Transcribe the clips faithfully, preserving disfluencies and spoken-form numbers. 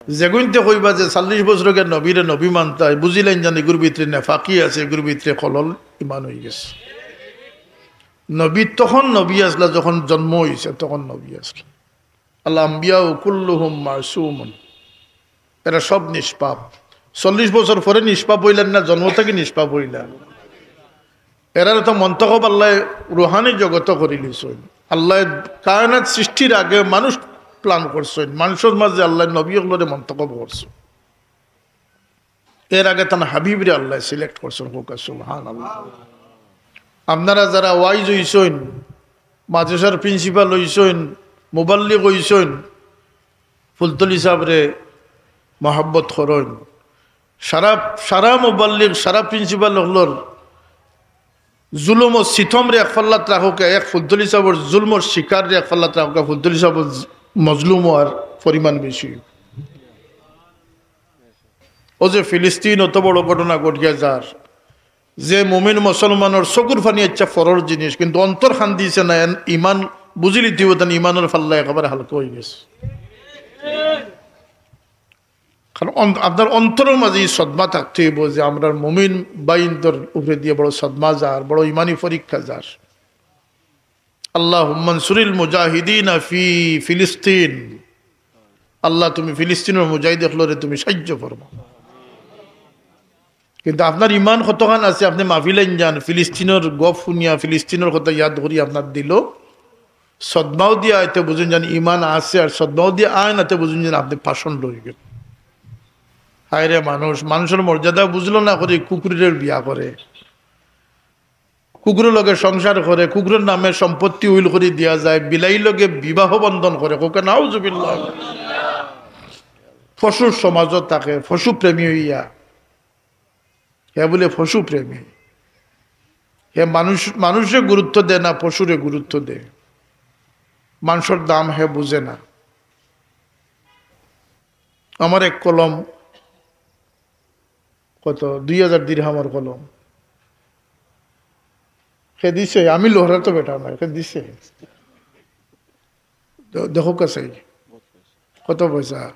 যেগুইনতে কইবা যে চল্লিশ বছর আগে নবীরে নবী মানতায়, বুঝিলাইন জানি এগুর ভিতরে নেফাকি আছে, এগুর ভিতরে খলল ইমান অইগেছে। নবী তখন নবী আছলা, যখন জন্ম অইছে তখন নবী আছলা। আল আম্বিয়াউ কুল্লুহুম মাসুমুন, এরা সব নিষ্পাপ। চল্লিশ বছর পরে নিষ্পাপ অইলা না, জন্ম থাকি নিষ্পাপ অইলা? এরারে তো মন্তখব আল্লায় রুহানি জগতো করিলিছইন। আল্লায় কায়নাত সৃষ্টির আগে মানুষ প্ল্যান করছইন, মানুষর মাঝে আল্লায় নবী অকলরে মন্তখব করছইন। এর আগে তান হাবিবরে আল্লায় সিলেক্ট করছইন। কউক্কা সুবহানাল্লাহ। আপনারা যারা ওয়াইজ অইছইন, মাদ্রাসার প্রিন্সিপাল অইছইন, মুবাল্লিগ অইছইন, ফুলতলি সাবরে মহব্বত করইন। সারা, সারা মুবাল্লিগ, সারা প্রিন্সিপাল অকলর জুলুম ও সিতমরে এক পাল্লাত রাখউক্কা, এক ফুলতলি সাবর জুলুমর শিকাররে এক পাল্লাত রাখউক্কা, ফুলতলি সাবর মজলুম অওয়ার পরিমাণ বেশি। অউ যে ফিলিস্তিন অত বড় ঘটনা ঘটিয়া যার, যে মুমিন মুসলমানর চকুর পানি আইচ্ছা পরর জিনিস, কিন্তু অন্তর কান্দিছে না, এন ইমান বুঝিলিতে অইবো, তান ইমানর পাল্লা একেবারে হালকা অইগেছে। কারণ অন-, আপনার অন্তরর মাঝে ই সদমা থাকতে অইবো যে আমরার মুমিন ভাইনতর উপরে দিয়া বড় সদমা যার, বড় ইমানি পরীক্ষা যার। আল্লাহুম্মানসুরিল মুজাহিদিনা ফি ফিলিস্তিন। আল্লাহ, তুমি ফিলিস্তিনর মুজাহিদ অকলরে তুমি সাহায্য ফরমাও। কিন্তু আপনার ইমান কতখান আছে, আপনে মাহফিলাইন যান, ফিলিস্তিনর গফ হুনিয়া, ফিলিস্তিনর কথা ইয়াদ করি আপনার দিলো সদমাও দিয়া আইতে বুঝুন যান ইমান আছে, আর সদমাও দিয়া আয় নাতে বুঝুন যান আপনে পাষণ্ড অইগেলা। হায়রে মানুষ, মানুষর মর্যাদা বুঝলো না করি কুকুররে বিয়া করে, কুকুরর লগে সংসার করে, কুকুরর নামে সম্পত্তি উইল করি দিয়া যায়, বিলাইর লগে বিবাহ বন্ধন করে। কউক্কা নাউজুবিল্লাহ। পশুর সমাজও থাকে, পশু প্রেমী অইয়া। হে বুলে পশু প্রেমী। হে মানুষ, মানুষরে গুরুত্ব দে না, পশুরে গুরুত্ব দে। মানুষর দাম হে বুঝে না। আমার এক কলম কত, দুই হাজার দিরহামর কলম। হে দিছে, আমি লোহরা তো বেটা নায়, হে দিছে। দে-, দেখউক্কা চাই, কত পয়সা।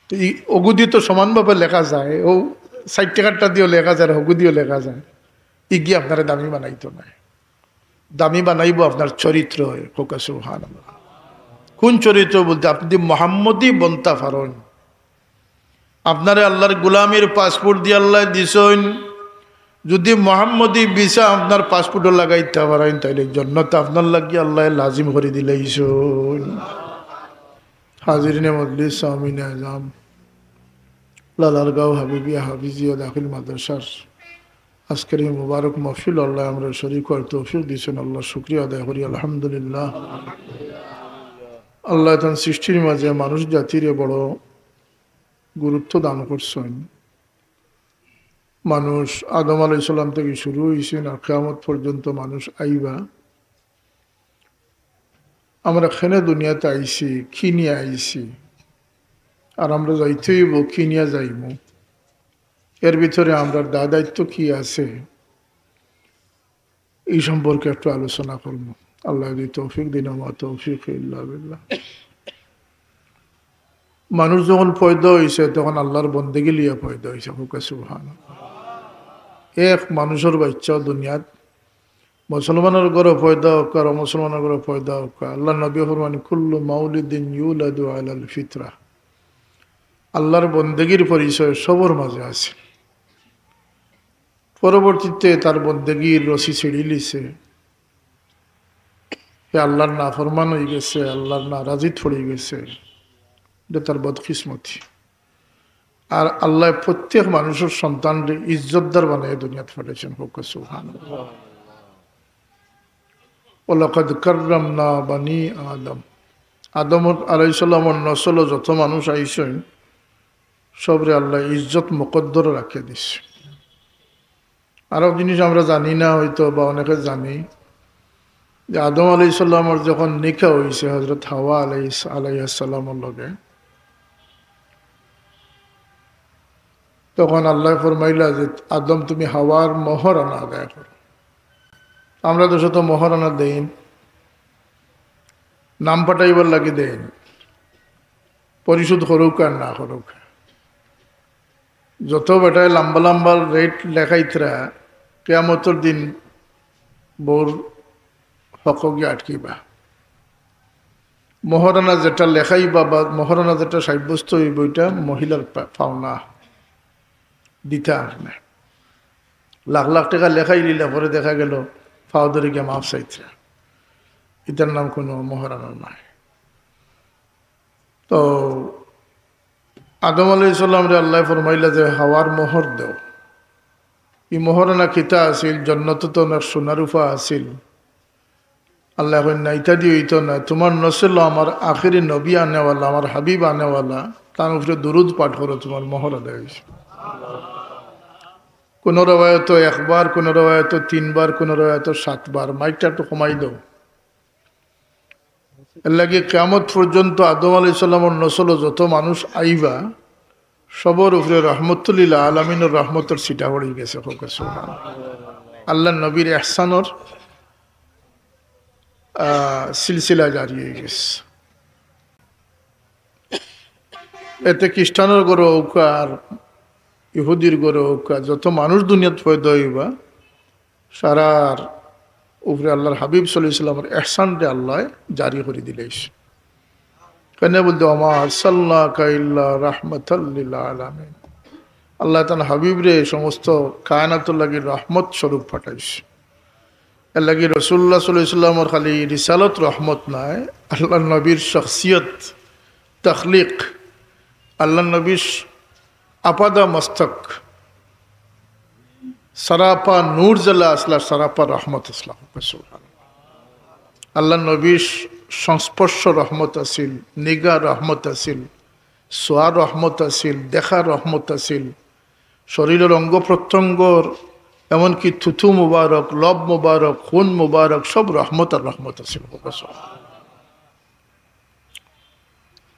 তো ই অগুদি তো সমানভাবে লেখা যায়, অউ ষাইট টেকারটা দিও লেখা যায়, অগুদিও লেখা যায়। ইগিয়ে আপনারে দামি বানাইতো নায়, দামি বানাইবো আপনার চরিত্র। কউক্কা সুবহানাল্লাহ। কোন চরিত্র বলতে, আপনে যদি মোহাম্মদী বনতা পারইন, আপনারে আল্লাহর গোলামির পাসপোর্ট দিয়া আল্লায় দিছইন, যদি মোহাম্মদী ভিসা আপনার পাসপোর্টো লাগাইতা পারইন, তাইলে জন্নত আপনার লাগি আল্লায় লাজিম করি দিলাইছইন। হাজিরিনে মজলিস, সামিইনে আজম, লালারগাঁও হাবিবিয়া হাফিজিয়া দাখিল মাদ্রাসার আজকের এই মুবারক মাহফিল আল্লায় আমরারে শরিক অওয়ার তৌফিক দিছইন, আল্লাহর শুকরিয়া আদায় করি, আলহামদুলিল্লাহ। আল্লায় তান সৃষ্টির মাঝে মানুষ জাতিরে বড় গুরুত্ব দান করছইন। মানুষ আদম আলাইহিস সালাম থাকি শুরু অইছইন, আর কিয়ামত পর্যন্ত মানুষ আইবা। আমরা কেনে দুনিয়াত আইছি, কি নিয়া আইছি, আর আমরা যাইতে অইবো, কি নিয়া যাইমু, এর ভিতরে আমরার দায় দায়িত্ব কি আছে, ই সম্পর্কে একটু আলোচনা করমু। আল্লায় যদি তৌফিক দেইন, ওয়া মা তৌফিকি ইল্লা বিল্লাহ। মানুষ যখন পয়দা অইছে, তখন আল্লাহর বন্দেগী লইয়া পয়দা অইছে। কউক্কা সুবহানাল্লাহ। এক মানুষর বাইচ্চাও দুনিয়াত মুসলমানর ঘরো পয়দা অউক্কা আর অমুসলমানর ঘরো পয়দা অউক্কা, আল্লাহর নবীয়ে ফরমাইন, "কুল্লু মাউলিদিন ইউলাদু আলাল ফিতরা।" আল্লাহর বন্দেগীর পরিচয় সবর মাঝে আছে। পরবর্তীতে তার বন্দেগীর রশি ছিড়িলিছে, হে আল্লাহর নাফরমান অইগেছে, আল্লাহর নারাজিত পড়িগেছে, ইটা তার বদকিসমতি। আর আল্লায় প্রত্যেক মানুষর সন্তানরে ইজ্জতদার বানাইয়া দুনিয়াত পাঠাইছইন। কউক্কা সুবহানাল্লাহ। ওয়ালাকাদ কাররামনা বানি আদম। আদম আলাইহিস সালামর নসলো যত মানুষ আইছইন, সবরে আল্লায় ইজ্জত মুকদ্দর রাখিয়া দিছে। আরো জিনিস আমরা জানি না হয়তো, বা অনেকে জানি যে আদম আলাইহিস সালামর যখন নিকাহ অইছে হযরত হাওয়া আলাইহিস, আলাইহাস সালামর লগে, তখন আল্লায় ফরমাইলা যে, "আদম, তুমি হাওয়ার মোহরানা আদায় করো।" আমরা দেশো তো মোহরানা দেইন, নাম পাঠাইবার লাগি দেইন। পরিশোধ করুক আর না করুক, যত বেটায় লম্বা লম্বা রেট লেখাইতরা, কিয়ামতর দিন বউর হক গিয়া আটকিবা। মোহরানা যেটা লেখাইবা বা মোহরানা যেটা সাব্যস্ত অইবো, ইটা মহিলার পা-, পাওনা দিতা আপনে। লাখ লাখ টেকা লেখাই দিলা, পরে দেখা গেল পাও ধরি গিয়া মাফ চাইতরা, ইটার নাম কোনো মোহরানা নায়। তো আদম আলাইহিস সালামরে আল্লায় ফরমাইলা যে, "হাওয়ার মোহর দেও।" ই মোহরানা কিতা আছিল? জন্নতো তো অনেক সোনা রূপা আছিল। আল্লায় কইন, "না, ইতা দিয়া অইতো না, তুমার নসলো আমার আখেরি নবী আনেওয়ালা, আমার হাবিব আনেওয়ালা, তান উপরে দুরুদ পাঠ করো, তুমার মোহর আদায় অইছে।" কোনো রেওয়ায়তো একবার, কোনো রেওয়ায়তো তিনবার, কোনো রেওয়ায়তো সাতবার। মাইকটা একটু কমাই দেও। এর লাগি কিয়ামত পর্যন্ত আদম আলাইহিস সালামর নসলো যত মানুষ আইবা, সবর উপরে রহমতুল্লিল আলামিনর রহমতর ছিটা পড়ি গেছে। কউক্কা সুবহানাল্লাহ। আল্লাহর নবীর এহসানর, আহ, সিলসিলা জারি অই গেছে। এতে খ্রিস্টানর ঘরো অউক্কা আর ইহুদির ঘরো অউক্কা, যত মানুষ দুনিয়াত পয়দা অইবা, সারার উপরে আল্লাহর হাবিব সাল্লাল্লাহু আলাইহি ওয়াসাল্লামর এহসানরে আল্লায় জারি করি দিলাইছে। কেনে বলতে, "ওয়া মা আরসালনাকা ইল্লা রাহমাতাল লিল আলামিন।" আল্লায় তান হাবিবরে সমস্ত কায়নাতর লাগি রহমত স্বরূপ পাঠাইছে। এর লাগি রাসূলুল্লাহ সাল্লাল্লাহু আলাইহি ওয়াসাল্লামর খালি রিসালত রহমত নায়, আল্লাহর নবীর শখসিয়ত, তখলিক, আল্লাহর নবীর আপাদা মস্তক, সারাপা নূর যেলা আছলা, সারাপা রহমত আছলা। সুবহানাল্লাহ। আল্লাহর নবীর সংস্পর্শ রহমত আছিল, নিগা রহমত আছিল, ছোয়া রহমত আছিল, দেখা রহমত আছিল, শরীরর অঙ্গ প্রত্যঙ্গর, এমনকি থুথু মুবারক, লব মুবারক, খুন মুবারক, সব রহমত আর রহমত আছিল।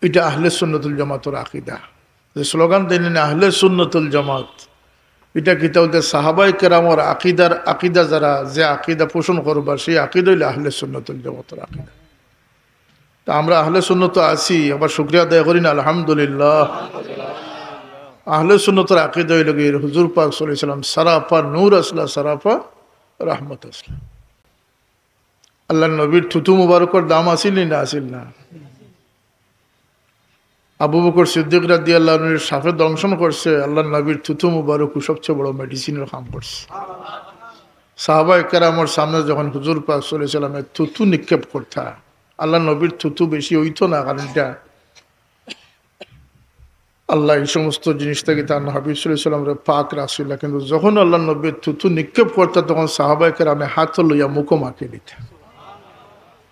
ইটা আহলে সুন্নতুল জামাতর আকিদা। যে স্লোগান দেইন না আহলে সুন্নতুল জামাত, ইটা কিতা বলতে সাহাবায়ে কেরামর আকিদার আকিদা, যারা যে আকিদা পোষণ করবা, সেই আকিদা অইলো আহলে সুন্নতুল জামাতর আকিদা। তা আমরা আহলে সুন্নত আছি, আবার শুকরিয়া আদায় করি না, আলহামদুলিল্লাহ। আহলে সুন্নতর আকিদা অইলো গিয়া হুজুর পাক সাল্লাল্লাহু আলাইহি ওয়াসাল্লাম সারাপা নূর আছলা, সারাপা রহমত আছলা। আল্লাহর নবীর থুথু মুবারকর দাম আছিল নি না আছিল না? আবু বকর সিদ্দিক রাদিয়াল্লাহু আনহুর সাপে দংশন করছে, আল্লাহর নবীর থুথু মুবারক সবচেয়ে বড় মেডিসিনর কাম করছে। সাহাবায়ে কেরামর সামনে যখন হুজুর পাক সাল্লাল্লাহু আলাইহি ওয়াসাল্লামে থুথু নিক্ষেপ করতা, আল্লাহর নবীর থুথু বেশি অইতো না, কারণ ইটা আল্লায় এই সমস্ত জিনিস থাকি তান হাবিব সাল্লাল্লাহু আলাইহি ওয়াসাল্লামরে পাক রাখছিলা, কিন্তু যখন আল্লাহর নবীর থুথু নিক্ষেপ করতা, তখন সাহাবায়ে কেরামে হাত লইয়া মুখো মাখিয়া দিতা।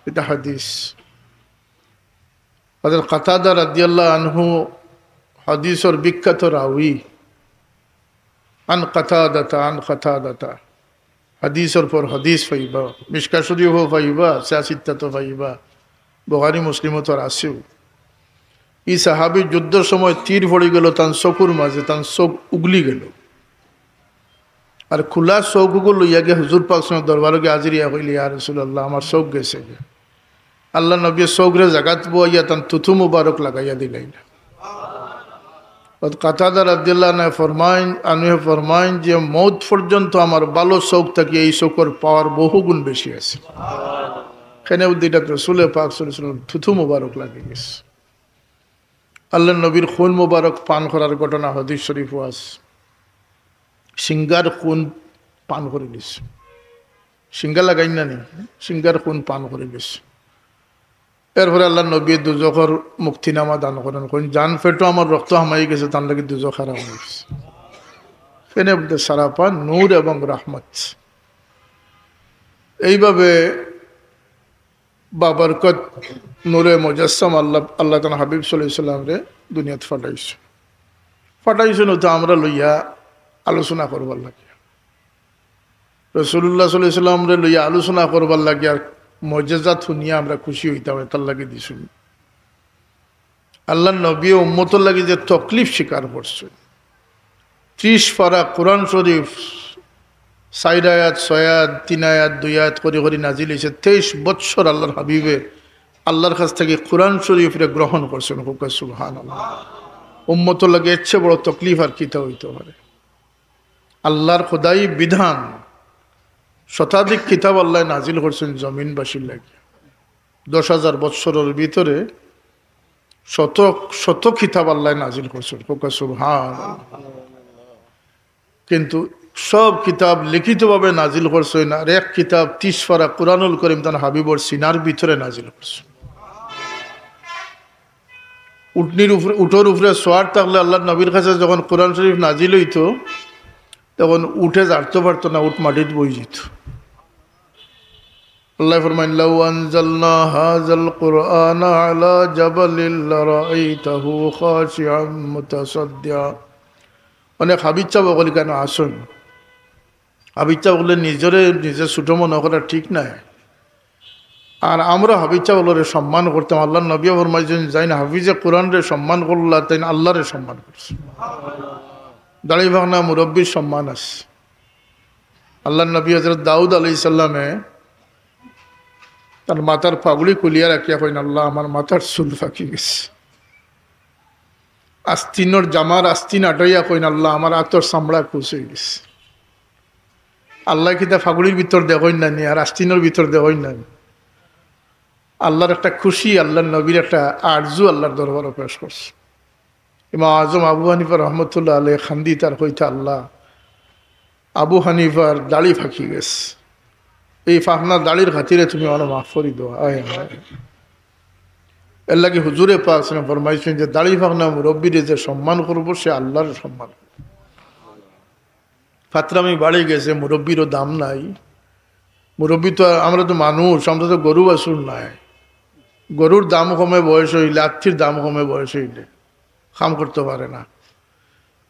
ইটা হাদিস। হযরত কাতাদা রাদিয়াল্লাহু আনহু হাদিসর বিখ্যাত রাউই, আন কাতাদাতা, আন কাতাদাতা। হাদিসর পর হাদিস পাইবা, মিশকাত শরীফো পাইবা, সিয়াসিত্তাতো পাইবা, বুখারী মুসলিমো তো আছেউ। ই সাহাবী যুদ্ধর সময় তীর পড়ি গেল তান চকুর মাঝে, তান চোখ উগলি গেল। আর খোলা চোখ উগল লইয়া গিয়া হুজুর পাক সাল্লাল্লাহু আলাইহি ওয়াসাল্লামর দরবারো গিয়া হাজির অইয়া কইলে, "ইয়া রাসূলুল্লাহ, আমার চোখ গেছে গি।" আল্লাহর নবীয়ে চোখরে জাগাত বওয়াইয়া তান থুথু মুবারক লাগাইয়া দিলাইলা। হযরত কাতাদা রাদিয়াল্লাহু আনহু ফরমাইন, আনহু ফরমাইন যে, "মউত পর্যন্ত আমার ভালো চোখ থাকি এই চোখর পাওয়ার বহুগুণ বেশি আছে।" কেনে বুলতে ইটা রাসূলে পাক সাল্লাল্লাহু আলাইহি ওয়াসাল্লামর থুথু মুবারক লাগি গেছে। আল্লাহর নবীর খুন মুবারক পান করার ঘটনা হাদিস শরীফো আছে। সিংগার খুন পান করিলিছে। সিংগা লাগাইন না নি? সিংগার খুন পান করিলিছে। এরপরে আল্লাহর নবীয়ে দুজখর মুক্তিনামা দান করেন, কইন, "যান পেটো আমার রক্ত হামাই গেছে, তান লাগি দুজখ হারাম অই গেছে।" কেনে বুলতে সারাপা নূর এবং রহমত। এইভাবে বাবরকত নূরে মুজাসসাম আল্লাহ, আল্লাহ তাআলা হাবিব সাল্লাল্লাহু আলাইহি ওয়াসাল্লামরে দুনিয়াত পাঠাইছে। পাঠাইছে না তো আমরা লইয়া আলোচনা করবার লাগিয়া। রাসূলুল্লাহ সাল্লাল্লাহু আলাইহি ওয়াসাল্লামরে লইয়া আলোচনা করবার লাগিয়া, মুজেজাত হুনিয়া আমরা খুশি অইতাম, এটার লাগি দিছইন। আল্লাহর নবী উম্মতর লাগি যে তকলিফ স্বীকার করছইন, ত্রিশ পারা কোরআন শরীফ, চাইর আয়াত, ছয় আয়াত, তিন আয়াত, দুই আয়াত করি করি নাজিল অইছে। তেইশ বৎসর আল্লাহর হাবিবে আল্লাহর কাছ থাকি কোরআন শরীফরে গ্রহণ করছইন। কউক্কা সুবহানাল্লাহ। উম্মতর লাগি এর চেয়ে বড় তকলিফ আর কিতা অইতো পারে? আল্লাহর খোদাই বিধান, শতাধিক কিতাব আল্লায় নাজিল করছইন জমিনবাসীর লাগি। দশ হাজার বৎসরর ভিতরে শত শত কিতাব আল্লায় নাজিল করছইন। কউক্কা সুবহানাল্লাহ। কিন্তু সব কিতাব লিখিতভাবে নাজিল করছইন, আর এক কিতাব তিরিশ পারা কোরআনুল করিম তান হাবিবর সিনার ভিতরে নাজিল করছইন। উটনির উপরে, উটর উপরে সওয়ার থাকলে আল্লাহর নবীর কাছে যখন কোরআন শরীফ নাজিল অইতো, তখন উটে ঝাড়তো পারতো না, উট মাটিত বই যাইতো। আল্লায় ফরমাইন, "লাউ আনজালনা হাযাল কুরআনা আলা জাবালিন লারাআইতাহু খাশিআম মুতাসাদ্দিআ।" অনেক হাফিজ সাব অকল ইখানো আছইন। হাফিজ সাব অকলে নিজরে নিজে ছোট মনে করা ঠিক নায়। আর আমরা হাফিজ সাব অকলরে সম্মান করতাম। আল্লাহর নবীয়ে ফরমাইছইন, "যেইন হাফিজে কোরআনরে সম্মান করলা, তেইন আল্লাহরে সম্মান করছে।" দাড়ি পাকনা মুরব্বির সম্মান আছে। আল্লাহর নবী হযরত দাউদ আলাইহিস সালামে তান মাথার পাগড়ি খুলিয়া রাখিয়া কইন, "আল্লাহ, আমার মাথার চুল পাকি গেছে।" আস্তিনর জামার আস্তিন আটাইয়া কইন, "আল্লাহ, আমার আতর চামড়া কুচ অই গেছে।" আল্লায় কিতা পাগড়ির ভিতর দেখইন না নি, আর আস্তিনর ভিতর দেখইন না নি? আল্লাহর একটা খুশি, আল্লাহর নবীর একটা আরজু আল্লাহর দরবারো পেশ করছে। ইমাম আজম আবু হানিফা রহমতুল্লাহ আলাইহি কান্দিতা আর কইতা, "আল্লাহ, আবু হানিফার দাড়ি পাকি গেছে, এই পাকনা দাড়ির খাতিরে তুমি আমারে মাফ করি দেও।" আয় হায়। এর লাগি হুজুরে পাক সাল্লাল্লাহু আলাইহি ওয়াসাল্লাম ফরমাইছইন যে দাড়ি পাকনা মুরব্বিরে যে সম্মান করবো, সে আল্লাহর সম্মান করবো। ফাতরামি বাড়ি গেছে, মুরব্বিরও দাম নাই। মুরব্বি তো আর, আমরা তো মানুষ, আমরা তো গরু বাছুর নায়। গরুর দাম কমে বয়স অইলে, আত্তির দাম কমে বয়স অইলে, কাম করতো পারে না।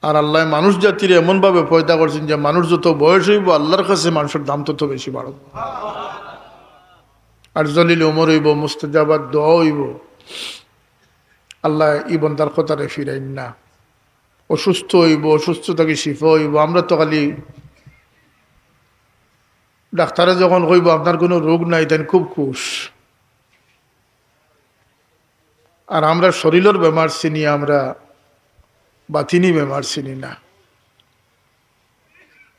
আর আল্লায় মানুষ জাতিরে এমনভাবে পয়দা করছইন যে মানুষ যত বয়স অইবো, আল্লাহর কাছে মানুষর দাম তত বেশি বাড়বো। আর জলিল উমর অইবো, মুস্তাজাবাত দোয়া অইবো। আল্লায় ই বন্দার কথারে ফিরাইন না। অসুস্থ অইবো, অসুস্থ থাকি শিফা অইবো। আমরা তো খালি ডাক্তারে যখন কইবো, "আপনার কুনু রোগ নাই", তাইন খুব খুশ। আর আমরা শরীলর বেমার চিনি, আমরা বাতিনি বেমার চিনি না।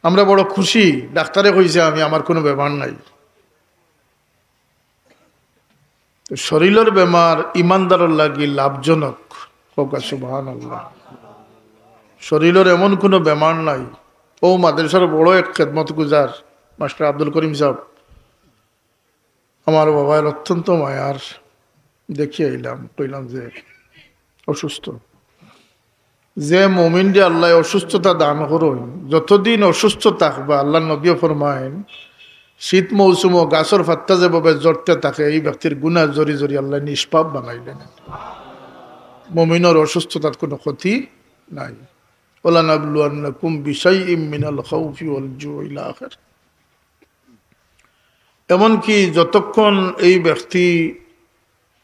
আমরা বড় খুশি, ডাক্তারে কইছে আমি, আমার কুনু বেমার নাই। তো শরীলর বেমার ইমানদারর লাগি লাভজনক। কউক্কা সুবহানাল্লাহ। শরীলর এমন কুনু বেমার নাই। অউ মাদ্রাসার বড় এক খেদমত গুজার মাস্টার আব্দুল করিম সাব, আমার বাবার অত্যন্ত মায়ার, দেখিয়া আইলাম, কইলাম যে অসুস্থ। যে মুমিনরে আল্লায় অসুস্থতা দান করইন, যতদিন অসুস্থ থাকবা, আল্লাহর নবীয়ে ফরমাইন, শীত মৌসুমো গাছর পাত্তা যেভাবে ঝরতে থাকে, এই ব্যক্তির গুনাহ ঝরি ঝরি আল্লায় নিষ্পাপ বানাইলেন। মুমিনর অসুস্থতাত কুনু ক্ষতি নাই। "ওয়ালানাবলুওয়ান্নাকুম বিশাইইম মিনাল খাউফি ওয়াল জুই" ইলা আখির। এমনকি যতক্ষণ এই ব্যক্তি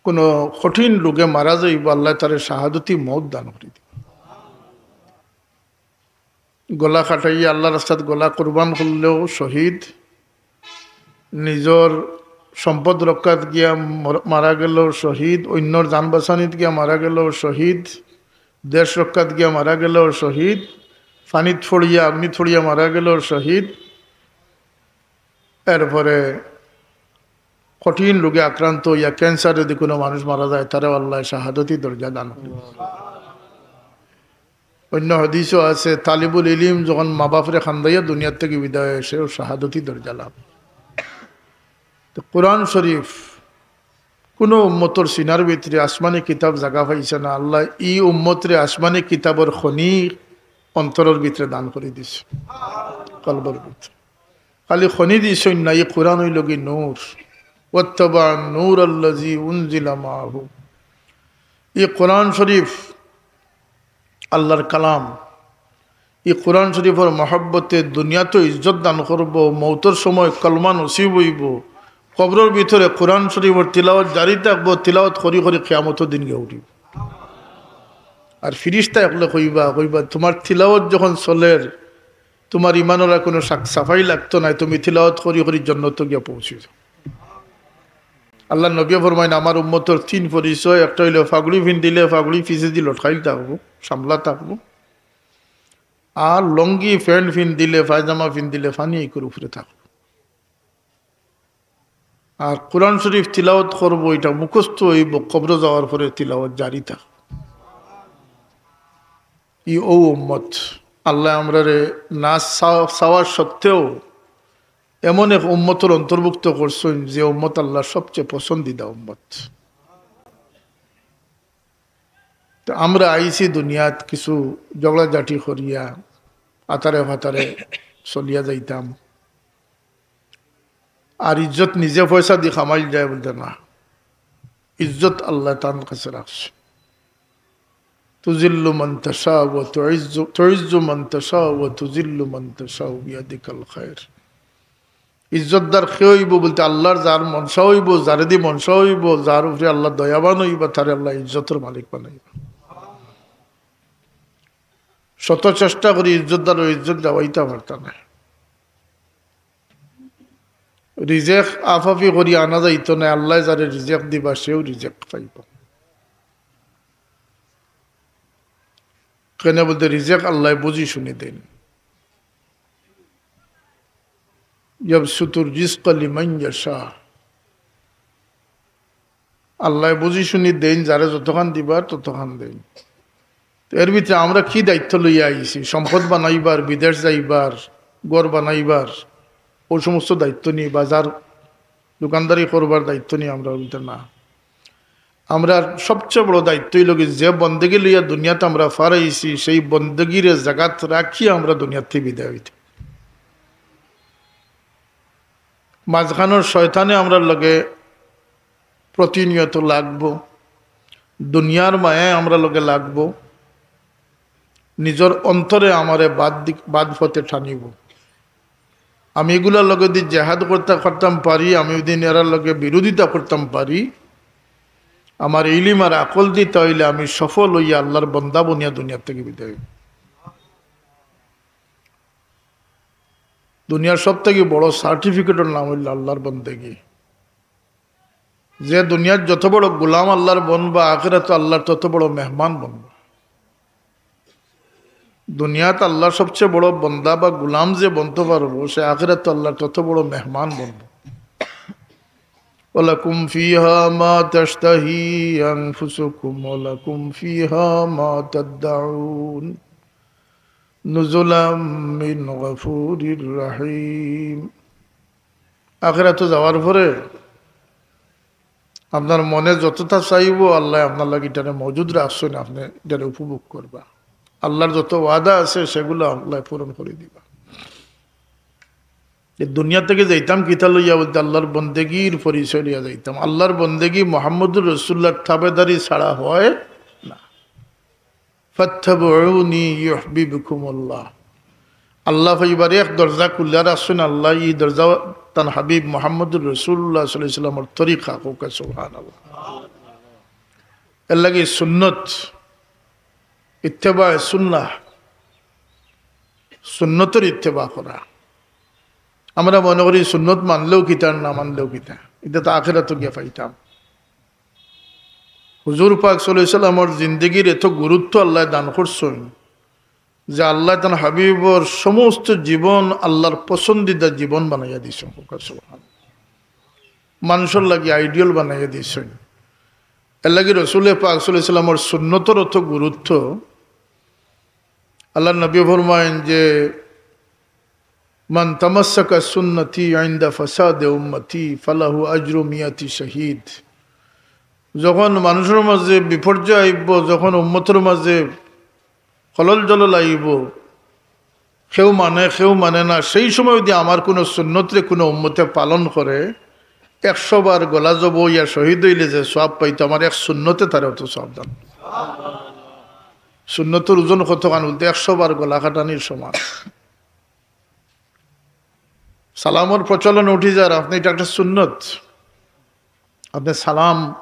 কুনু কঠিন রোগে মারা যাইবো, আল্লায় তারে শাহাদতি মউত দান করি দিবা। গলা কাটাইয়া আল্লাহর রাস্তাত গলা কুরবান করলেও শহীদ, নিজর সম্পদ রক্ষাত গিয়া মর-, মারা গেলেও শহীদ, অইন্যর জান বাঁচানিত গিয়া মারা গেলেও শহীদ, দেশ রক্ষাত গিয়া মারা গেলেও শহীদ, পানিত পড়িয়া, আগ্নিত পড়িয়া মারা গেলেও শহীদ, এরপরে কঠিন রোগে আক্রান্ত অইয়া ক্যান্সারে যদি কুনু মানুষ মারা যায়, তারেও আল্লায় শাহাদতি দরজা দান করি। অইন্য হাদিসও আছে, তালিবুল ইলিম যখন মা বাপরে কান্দাইয়া দুনিয়ার থাকি বিদায় অয়, সেও শাহাদতি দরজা লাভ। তো কোরআন শরীফ কুনু উম্মতর সিনার ভিতরে আসমানি কিতাব জাগা পাইছে না, আল্লায় ই উম্মতরে আসমানি কিতাবর খনি অন্তরর ভিতরে দান করি দিছে, কলবর ভিতরে। খালি খনি দিছইন না, ই কোরআন অইলোগি নূর। ওয়াত্তাবা নূর আল্লাযী উনজিলা মাআহু। ই কোরআন শরীফ আল্লাহর কালাম। ই কোরআন শরীফর মহব্বতে দুনিয়াত ইজ্জত দান করবো, মউতর সময় কলমা নসিব অইবো, কবরর ভিতরে কোরআন শরীফর তিলাওয়াত জারি থাকবো, তিলাওয়াত করি করি কিয়ামতর দিন গিয়া উঠিবো। আর ফিরিস্তা অকলে কইবা, কইবা, "তুমার তিলাওয়াত যখন চলের, তুমার ইমানর আর কুনু সাক-, সাফাই লাগতো নায়, তুমি তিলাওয়াত করি করি জন্নতো গিয়া পৌঁছি যাও।" আল্লাহর নবী ফরমাইন, "আমার উম্মতর তিন পরিচয়, একটা অইলো পাগড়ি ফিন্দিলে পাগড়ি পিছেদি লটকাইল থাকবো, সামলা থাকবো, আর লুঙ্গি প্যান্ট ফিন্দিলে, পায়জামা ফিন্দিলে পানি ইকুর উপরে থাকবো, আর কোরআন শরীফ তিলাওয়াত করবো, ইটা মুখস্থ অইবো, কবরো যাওয়ার পরে তিলাওয়াত জারি থাকবো।" ই অউ উম্মত। আল্লায় আমরারে না চা-, চাওয়া সত্ত্বেও এমন এক উম্মতর অন্তর্ভুক্ত করছইন, যে উম্মত আল্লাহর সবচেয়ে পছন্দিদা উম্মত। তো আমরা আইছি দুনিয়াত কিছু ঝগড়াঝাটি করিয়া, আতারে ফাতারে চলিয়া যাইতাম। আর ইজ্জত নিজে পয়সাদি কামাইল যায় বলতে না, ইজ্জত আল্লায় তান কাছে রাখছে। তুজিল্লু মান তাশা ওয়া তুইজ্জু, তুইজ্জু মান তাশা ওয়া তুজিল্লু মান তাশা বিয়াদিকাল খায়র। ইজ্জতদার কে অইবো বলতে, আল্লাহর যার মনশা অইবো, যারেদি মনশা অইবো, যার উপরে আল্লাহ দয়াবান অইবা, তারে আল্লাহ ইজ্জতর মালিক বানাইবা। শত চেষ্টা করি ইজ্জতদারও ইজ্জত দেওয়াইতা পারতা না। রিজেক আফাফি করি আনা যাইতো না, আল্লায় যারে রিজেক দিবা, সেও রিজেক পাইবো। কেনে বলতে, রিজেক আল্লায় বুঝি শুনি দেইন। ইয়াবসুতুর রিজকা লিমান ইয়াশা। আল্লায় বুঝি শুনি দেইন, যারে যতখান দিবার ততখান দেইন। তো এর ভিতরে আমরা কি দায়িত্ব লইয়া আইছি? সম্পদ বানাইবার, বিদেশ যাইবার, ঘর বানাইবার, অউ সমস্ত দায়িত্ব নি, বাজার দোকানদারি করবার দায়িত্ব নি আমরা ভিতরে না। আমরার সবচেয়ে বড় দায়িত্ব অইলো কি, যে বন্দেগী লইয়া দুনিয়াত আমরা ফারাইছি, সেই বন্দেগীরে জাগাত রাখিয়া আমরা দুনিয়াত থাকি বিদায় অইতে। মাঝখানোর শয়তানে আমরার লগে প্রতিনিয়ত লাগবো, দুনিয়ার মায়ায় আমরার লগে লাগবো, নিজর অন্তরে আমারে বাদ দি-, বাদ পথে টানিবো। আমি ইগুলার লগে দি জেহাদ করতা, করতাম পারি, আমি যদি এরার লগে বিরোধিতা করতাম পারি, আমার ইলিম আর আকল দি, তাইলে আমি সফল অইয়া আল্লাহর বন্দা বনিয়া দুনিয়া থাকি বিদায় অইমু। দুনিয়ার সব থাকি বড় সার্টিফিকেটর নাম অইলো আল্লাহর বন্দেগী। যে দুনিয়ার যত বড় গোলাম আল্লাহর বনবা, আখেরাতো আল্লাহর তত বড় মেহমান বনবা। দুনিয়াত আল্লাহর সবচেয়ে বড় বন্দা বা গোলাম যে বনতো পারবো, সে আখেরাতো আল্লাহর তত বড় মেহমান বনবো। ওয়ালাকুম ফিহা মা তাশতাহি আনফুসুকুম ওয়ালাকুম ফিহা মা তাদ্দাউন। নুজুলাম মিন গাফুরির রাহিম। আখেরাতো যাওয়ার পরে আপনার মনে যতটা চাইবো, আল্লায় আপনার লাগি ইটারে মজুদ রাখছইন, আপনে ইটারে উপভোগ করবা। আল্লাহর যত ওয়াদা আছে, সেগুলা আল্লায় পূরণ করি দিবা। এই দুনিয়া থাকি যাইতাম কিতা লইয়া বলতে, আল্লাহর বন্দেগীর পরিচয় লইয়া যাইতাম। আল্লাহর বন্দেগী মুহাম্মদুর রাসূলুল্লাহর তাবেদারি ছাড়া হয় না। ফাত্তাবিউনি ইউহবিবকুমুল্লাহ। আল্লাহ পাইবার এক দরজা খুলিয়া রাখছইন আল্লায়, ই দরজা তান হাবিব মুহাম্মদুর রাসূলুল্লাহ সাল্লাল্লাহু আলাইহি ওয়াসাল্লামর তরিকা। কউক্কা সুবহানাল্লাহ। এর লাগি সুন্নত, ইত্তেবায়ে সুন্নাহ, সুন্নতর ইত্তেবা করা। আমরা মনে করি সুন্নত মানলেও কিতা আর না মানলেও কিতা, ইটা তো আখেরাতো গিয়া পাইতাম। হুজুর পাক সাল্লাল্লাহু আলাইহি ওয়াসাল্লামর জিন্দেগির এত গুরুত্ব আল্লায় দান করছইন যে আল্লায় তান হাবিবর সমস্ত জীবন আল্লাহর পছন্দিদা জীবন বানাইয়া দিছইন। কউক্কা সুবহানাল্লাহ। মানষর লাগি আইডিয়াল বানাইয়া দিছইন। এর লাগি রসুলে পাক সাল্লাল্লাহু আলাইহি ওয়াসাল্লামর সুন্নতর অত গুরুত্ব। আল্লাহর নবী ফরমাইন যে, "মান তামাসসাকা সুন্নতি ইনদা ফাসাদে উম্মতি ফালাহু আজরু মিয়াতি শাহিদ।" যখন মানুষর মাঝে বিপর্যয় আইবো, যখন উম্মতর মাঝে খলল জলল আইবো, কেউ মানে, কেউ মানে না, সেই সময় যদি আমার কোনো সুন্নতরে কোনো উম্মতে পালন করে, একশো বার গলা জবো অইয়া শহীদ অইলে যে সওয়াব পাইতো, আমার এক সুন্নতে তারে অত সওয়াব দান। সুন্নতর ওজন কতখান বলতে একশো বার গলা কাটানির সমান। সালামর প্রচলন উঠি যার, আপনে ইটা একটা সুন্নত, আপনে সালাম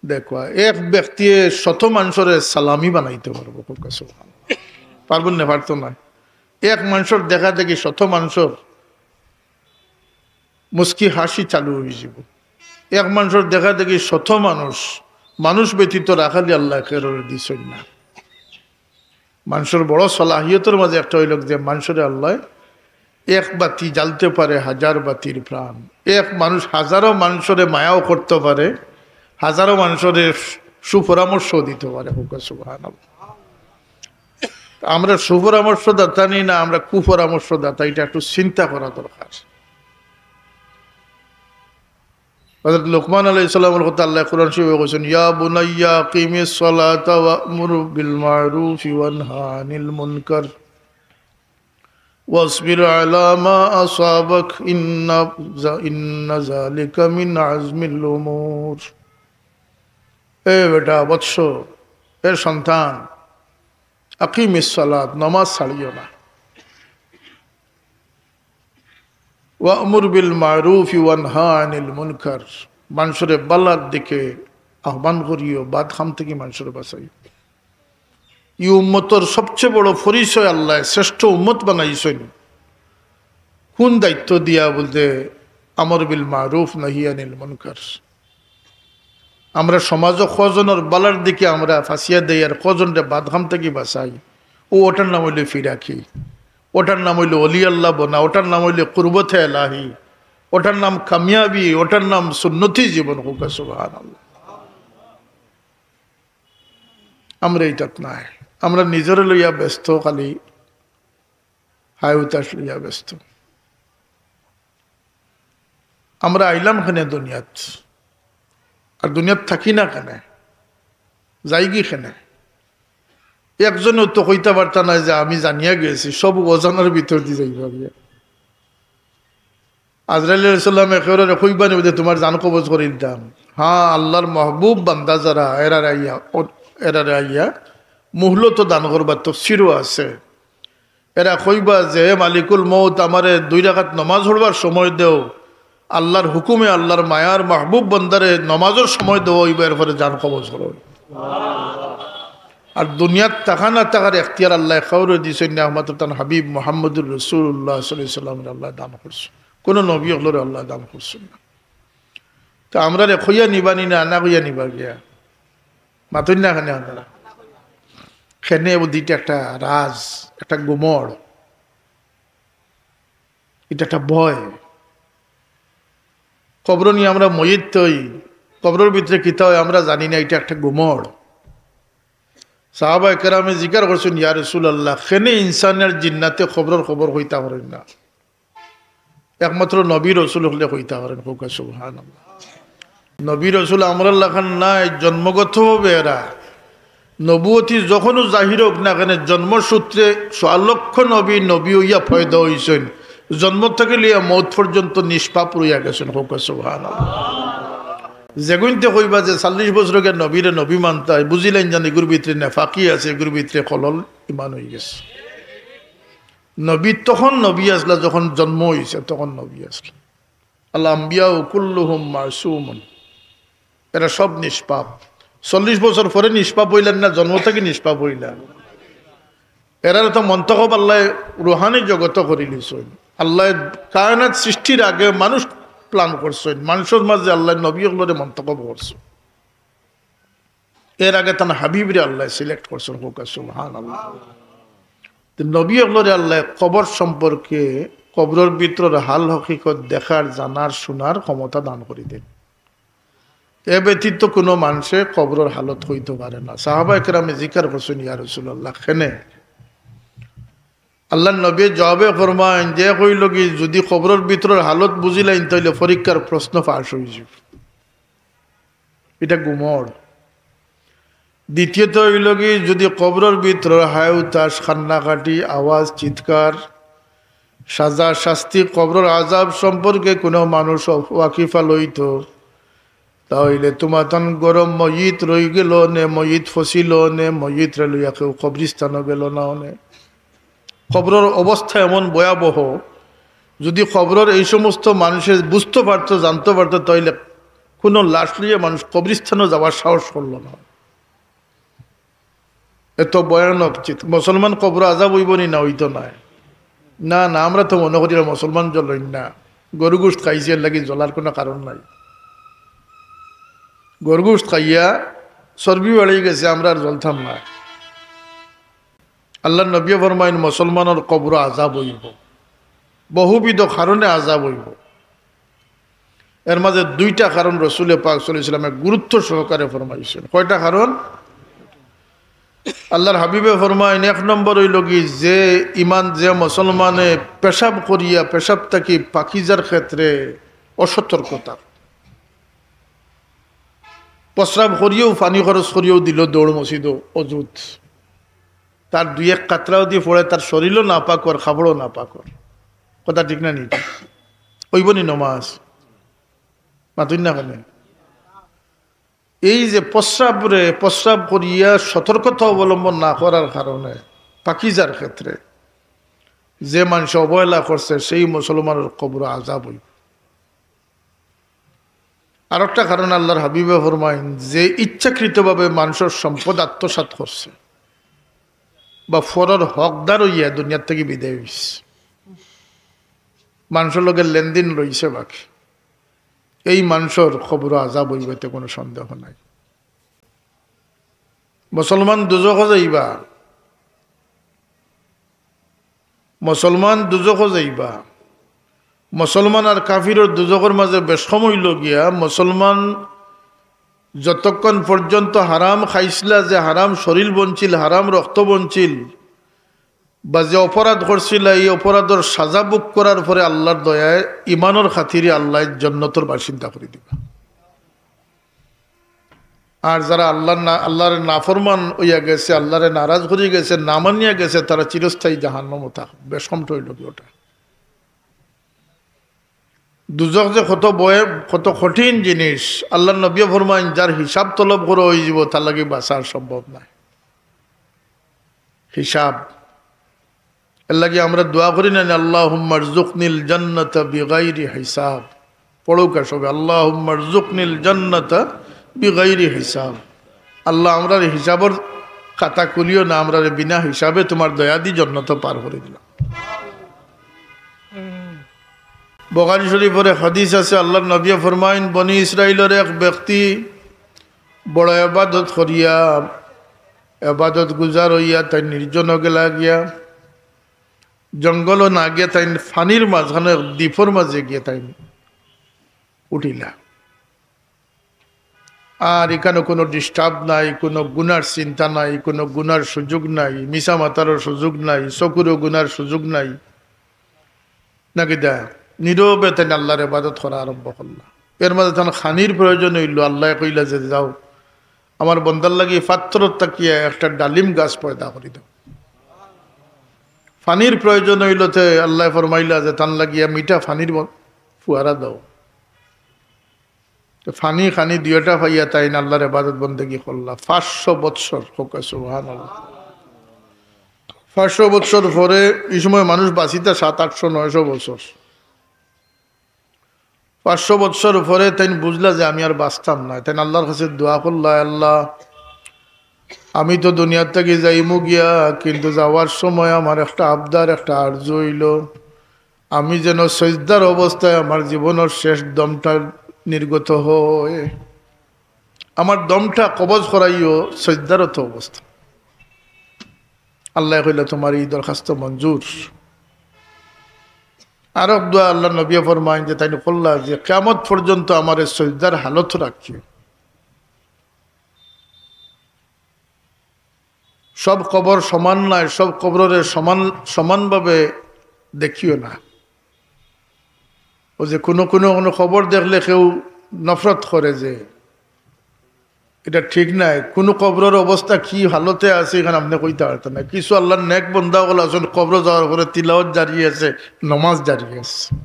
দেখবা, এক ব্যক্তিয়ে শত মানষরে সালামি বানাইতে পারবো। কউক্কা সুবহানাল্লাহ। পারবো না? পারতো না। এক মানষর দেখা দেখি শত মানষর মুস্কি হাসি চালু অইযিবো। এক মানষর দেখা দেখি শত মানুষ, মানুষ ব্যতীত রাখালি আল্লায় কেউরে দিছইন না। মানষর বড় সলাহিয়তর মাঝে একটা অইলো যে মানষরে আল্লায় এক বাতি জ্বালতে পারে হাজার বাতির প্রাণ। এক মানুষ হাজারো মানষরে মায়াও করতে পারে, হাজারো মানষরে সুপরামর্শ দিতে পারে। কউক্কা সুবহানাল্লাহ। আমরা সুপরামর্শদাতা নি না, আমরা কুপরামর্শদাতা, এটা একটু চিন্তা করা দরকার। হযরত লুকমান আলাইহিস সালামর কথা আল্লায় কোরআন শরীফে কইছইন, "ইয়া বুনাইয়া আকিমিস সালাতা ওয়া'মুর বিল মা'রুফি ওয়ানহা আনিল মুনকার ওয়াসবির আলা মা আসাবাক ইন্না জা-, ইন্না যালিকা মিন আজমিল উমুর।" এ বেটা, বৎস, এ সন্তান, আকিমিস সালাত, নামাজ ছাড়িও না। ওয়া'মুর বিল মা'রুফি ওয়ানহা আনিল মুনকার, মানষরে বালার দিকে আহ্বান করিও, বাদ কাম থাকি মানষরে বাঁচাইও। ই উম্মতর সবচেয়ে বড় পরিচয় আল্লায় শ্রেষ্ঠ উম্মত বানাইছইন। কোন দায়িত্ব দিয়া বলতে, আমর বিল মা'রুফ নাহি আনিল মুনকার। আমরা সমাজো কজনর বালার দিকে আমরা ফাঁসিয়া দেই আর কজনরে বাদ কাম থাকি বাঁচাই, ও ওটার নাম অইলো ফিরাকি, ওটার নাম অইলো অলি আল্লাহ বনা, ওটার নাম অইলো কুরবতে এলাহি, ওটার নাম কামিয়াবি, ওটার নাম সুন্নতি জীবন। কউক্কা সুবহানাল্লাহ। আমরা ইটাত নাই, আমরা নিজরে লইয়া ব্যস্ত, খালি হায় হুতাশ লইয়া ব্যস্ত। আমরা আইলাম কেনে দুনিয়াত, আর দুনিয়াত থাকি না কেনে, যাইগি কেনে? একজনেও তো কইতা পারতা নায় যে আমি জানিয়া গেছি, সব অজানার ভিতর দি যাইবা গিয়া। আজরাইল আলাইহিস সালামে কেউরে কইবা নি যে তুমার জান কবজ করিলতাম? হ্যাঁ, আল্লাহর মাহবুব বান্দা যারা, এরারে আইয়া, ও-, এরারে আইয়া মুহলত দান করবা, তফসিরও আছে। এরা কইবা যে, "হে মালিকুল মউত, আমারে দুই রাকাত নমাজ পড়বার সময় দেও।" আল্লাহর হুকুমে, আল্লাহর মায়ার মাহবুব বান্দারে নমাজর সময় দেওয়া অইবো, এরপরে জান কবজ করা অইবো। আর দুনিয়াত থাকা না থাকার এখতিয়ার আল্লায় কেউরে দিছইন না, একমাত্র তান হাবিব মুহাম্মদুর রাসূলুল্লাহ সাল্লাল্লাহু আলাইহি ওয়াসাল্লামরে আল্লায় দান করছইন। কোনো নবী অকলরে আল্লায় দান করছইন না। তো আমরারে কইয়া নিবা নি না, না কইয়া নিবা গিয়া? মাতইন না কেনে আপনারা? কেনে বুঝি ইটা একটা রাজ, একটা গুমড়, ইটা একটা ভয়। কবরো নি আমরা মইত থই, কবরর ভিতরে কিতা অয় আমরা জানি না, ইটা একটা গুমড়। সাহাবায়ে কেরামে জিকার করছইন, "ইয়া রাসূলুল্লাহ, কেনে ইনসান আর জিন্নাতে কবরর খবর কইতা পারইন না?" একমাত্র নবী রসুল অকলে কইতা পারইন, কউক্কা সুবহানাল্লাহ। নবী রসুল আমরার লাখান নায়, জন্মগতভাবে এরা। নবুয়তি যখনও জাহির অউক না কেনে, জন্মসূত্রে সোয়া লক্ষ নবী, নবী অইয়া পয়দা অইছইন। জন্ম থাকি লইয়া মউত পর্যন্ত নিষ্পাপ রইয়া গেছইন, কউক্কা সুবহানাল্লাহ। যেগুইন্তে কইবা যে চল্লিশ বছর আগে নবীরে নবী মানতায়, বুঝিলাইন যেন ইগুর ভিতরে নেফাকি আছে, ইগুর ভিতরে খলল ইমান অইগেছে। নবী তখন নবী আছলা, যখন জন্ম অইছে তখন নবী আছলা। আল আম্বিয়াউ কুল্লুহুম মাসুমুন, এরা সব নিষ্পাপ। চল্লিশ বছর পরে নিষ্পাপ অইলা না, জন্ম থাকি নিষ্পাপ অইলা? এরারে তো মন্তখব আল্লায় রুহানি জগতো করিলিছইন। আল্লায় কায়নাত সৃষ্টির আগে মানুষ plan করছইন, মানষর মাঝে আল্লায় নবী অকলরে মন্তখব করছইন। এর আগে তান হাবিবরে আল্লায় select করছইন, কউক্কা সুবহানাল্লাহ। তো নবী অকলরে আল্লায় কবর সম্পর্কে, কবরর ভিতরর হাল হকিকত দেখার, জানার, শুনার ক্ষমতা দান করি দেইন। এ ব্যতীত কোনো মানষে কবরর হালত কইতো পারে না। সাহাবায়ে কেরামে জিকার করছইন, "ইয়া রাসূলুল্লাহ, কেনে?" আল্লাহর নবী জবাবে ফরমাইন যে, কইল কি, যদি কবরর ভিতরর হালত বুঝিলাইন, তাইলে পরীক্ষার প্রশ্ন ফাঁস অইযিবো। ইটা গুমড়। দ্বিতীয়ত অইল কি, যদি কবরর ভিতরর হায় হুতাশ, কান্নাকাটি, আওয়াজ, চিৎকার, সাজা, শাস্তি, কবরর আযাব সম্পর্কে কোনো মানুষ ওয়াকিফাল অইতো, তা অইলে তুমাতান ঘরো মইত রইগেলো নে, মইত ফসিলো নে, মইতরে লইয়া কেউ কবরিস্তানো গেলো না অনে। কবরর অবস্থা এমন ভয়াবহ, যদি কবরর এই সমস্ত মানুষে বুঝতো পারতো, জানতো পারতো, তা অইলে কোনো লাশ লইয়া মানুষ কবরিস্তানো যাওয়ার সাহস করলো না। এত ভয়ানক চিত-, মুসলমান কবরো আযাব অইবো নি? না, অইতো নায়। না, না, আমরা তো মনো করি এরা মুসলমান জ্বলইন না, গরু গোশত খাইছে, এর লাগি জ্বলার কোনো কারণ নাই। গরুগোশত খাইয়া চর্বি বাড়ি গেছে, আমরা আর জ্বলতাম না। আল্লাহর নবী ফরমাইন, মুসলমানর কবর আজাব অইব, বহুবিধ কারণে আজাব অইব। এর মাঝে দুইটা কারণ রসুলে পাক সাল্লাল্লাহু আলাইহি ওয়াসাল্লামে গুরুত্ব সহকারে ফরমাইছেন। কয়টা কারণ? আল্লাহর হাবিবে ফরমাইন, এক নম্বর অইল কি, যে ইমান, যে মুসলমানে পেশাব করিয়া, পেশাব থাকি পাকিজার ক্ষেত্রে অসতর্কতা, প্রস্রাব করিয়াও, পানি খরচ করিয়াও দিল দৌড় মসজিদও অজুত, তার দুই এক কাতরাও দি পড়ে, তার শরীরও নাপাক অর, কাপড়ও নাপাক অর। কথা ঠিক না নি? অইব নি নমাজ? মাতুন না কেনে? এই যে প্রস্রাবরে, প্রস্রাব করিয়া সতর্কতা অবলম্বন না করার কারণে পাকিজার ক্ষেত্রে যে মানুষ অবহেলা করছে, সেই মুসলমানর কবর আজাব অইব। আরেকটা কারণ আল্লাহর হাবিবে ফরমাইন, যে ইচ্ছাকৃতভাবে মানুষর সম্পদ আত্মসাৎ করছে বা পরর হকদার অইয়া দুনিয়ার থাকি বিদায় অইছে, মানুষর লগে লেনদেন রইছে বাকি, এই মানুষর কবর আজাব অইব, এতে কোনো সন্দেহ নাই। মুসলমান দুজখো যাইবা, মুসলমান দুজখো যাইবা। মুসলমান আর কাফিরর দুজখর মাঝে বেশ কম অইল গিয়া, মুসলমান যতক্ষণ পর্যন্ত হারাম খাইছিলা, যে হারাম শরীর বনছিল, হারাম রক্ত বনছিল, বা যে অপরাধ করছিলা, এই অপরাধর সাজা ভোগ করার পরে আল্লাহর দয়ায়, ইমানর খাতিরে আল্লাহ জন্নতর বাসিন্দা করি দিবা। আর যারা আল্লাহর না, আল্লাহর নাফরমান অইয়া গেছে, আল্লাহরে নারাজ করি গেছে, না মানিয়া গেছে, তারা চিরস্থায়ী জাহান্নামো থাকবে। বেশ কম অইল কি ওটা? দুজখ যে কত ভয়, কত কঠিন জিনিস। আল্লাহর নবী ফরমাইন, যার হিসাব তলব করা অইযিব, তার লাগি বাঁচা সম্ভব নায়। হিসাব। এর লাগি আমরা দোয়া করি না নি, "আল্লাহুম্মা রজুকনিল জান্নাতা বিগাইরি হিসাব।" পড়ুক্কা সবে, "আল্লাহুম্মা রজুকনিল জান্নাতা বিগাইরি হিসাব।" আল্লাহ, আমরার হিসাবর খাতা খুলিও না, আমরারে বিনা হিসাবে তোমার দয়া দি জন্নতো পার করি দিলাও। বুখারী শরীফর হাদিস আছে, আল্লাহর নবী ফরমাইন, বনি ইসরাইলর এক ব্যক্তি বড় ইবাদত করিয়া, ইবাদত গুজার অইয়া তাইন নির্জনো গেলা গিয়া, জঙ্গলো না গিয়া তাইন পানির মাঝখানো এক দ্বীপর মাঝে গিয়া তাইন উঠিলা। আর ইখানো কোনো disturb নাই, কোনো গুনার চিন্তা নাই, কোনো গুনার সুযোগ নাই, মিছা মাতারও সুযোগ নাই, চকুরও গুনার সুযোগ নাই। নাকি দা, নীরবে তাইন আল্লাহর ইবাদত করা আরম্ভ করলা। এর মাঝে তান খানির প্রয়োজন অইল, আল্লায় কইলা যে, "যাও, আমার বন্দার লাগি পাত্থরর থাকিয়া একটা ডালিম গাছ পয়দা করি দেও।" পানির প্রয়োজন অইল, তে আল্লায় ফরমাইলা যে, "তান লাগিয়া মিঠা পানির ব-, ফুয়ারা দেও।" তো পানি খানি দুইটা পাইয়া তাইন আল্লাহর ইবাদত বন্দেগি করলা পাঁচশো বৎসর। কউক্কা সুবহানাল্লাহ। পাঁচশো বৎসর পরে, এই সময় মানুষ বাঁচিতা সাত আটশো নয়শো বছর। পাঁচশো বৎসর পরে তাইন বুঝলা যে আমি আর বাঁচতাম না। তাইন আল্লাহর কাছে দোয়া করলা, "আল্লাহ, আমি তো দুনিয়ার থাকি যাইমু গিয়া, কিন্তু যাওয়ার সময় আমার একটা আবদার, একটা আরজু অইল, আমি যেন সজদার অবস্থায় আমার জীবনর শেষ দমটা নির্গত হয়, আমার দমটা কবজ করাইও সজদারত অবস্থা।" আল্লায় কইলা, "তোমার এই দরখাস্ত মঞ্জুর।" আরক দোয়া আল্লাহর নবী ফরমাইন যে তাইন করলা যে, "কিয়ামত পর্যন্ত আমারে সজদার হালত রাখিও।" সব কবর সমান নায়, সব কবররে সমান, সমানভাবে দেখিও না। ও যে কোনো, কোনো, কোনো কবর দেখলে কেউ নফরত করে যে, এটা ঠিক নায়। কোনো কবরর অবস্থা কি হালতে আছে, ইখান আপনে কইতা পারতা না। কিছু আল্লাহর নেক বন্দা অকল আছইন, কবরো যাওয়ার পরে তিলাওয়াত জারি আছে, নমাজ জারি আছে।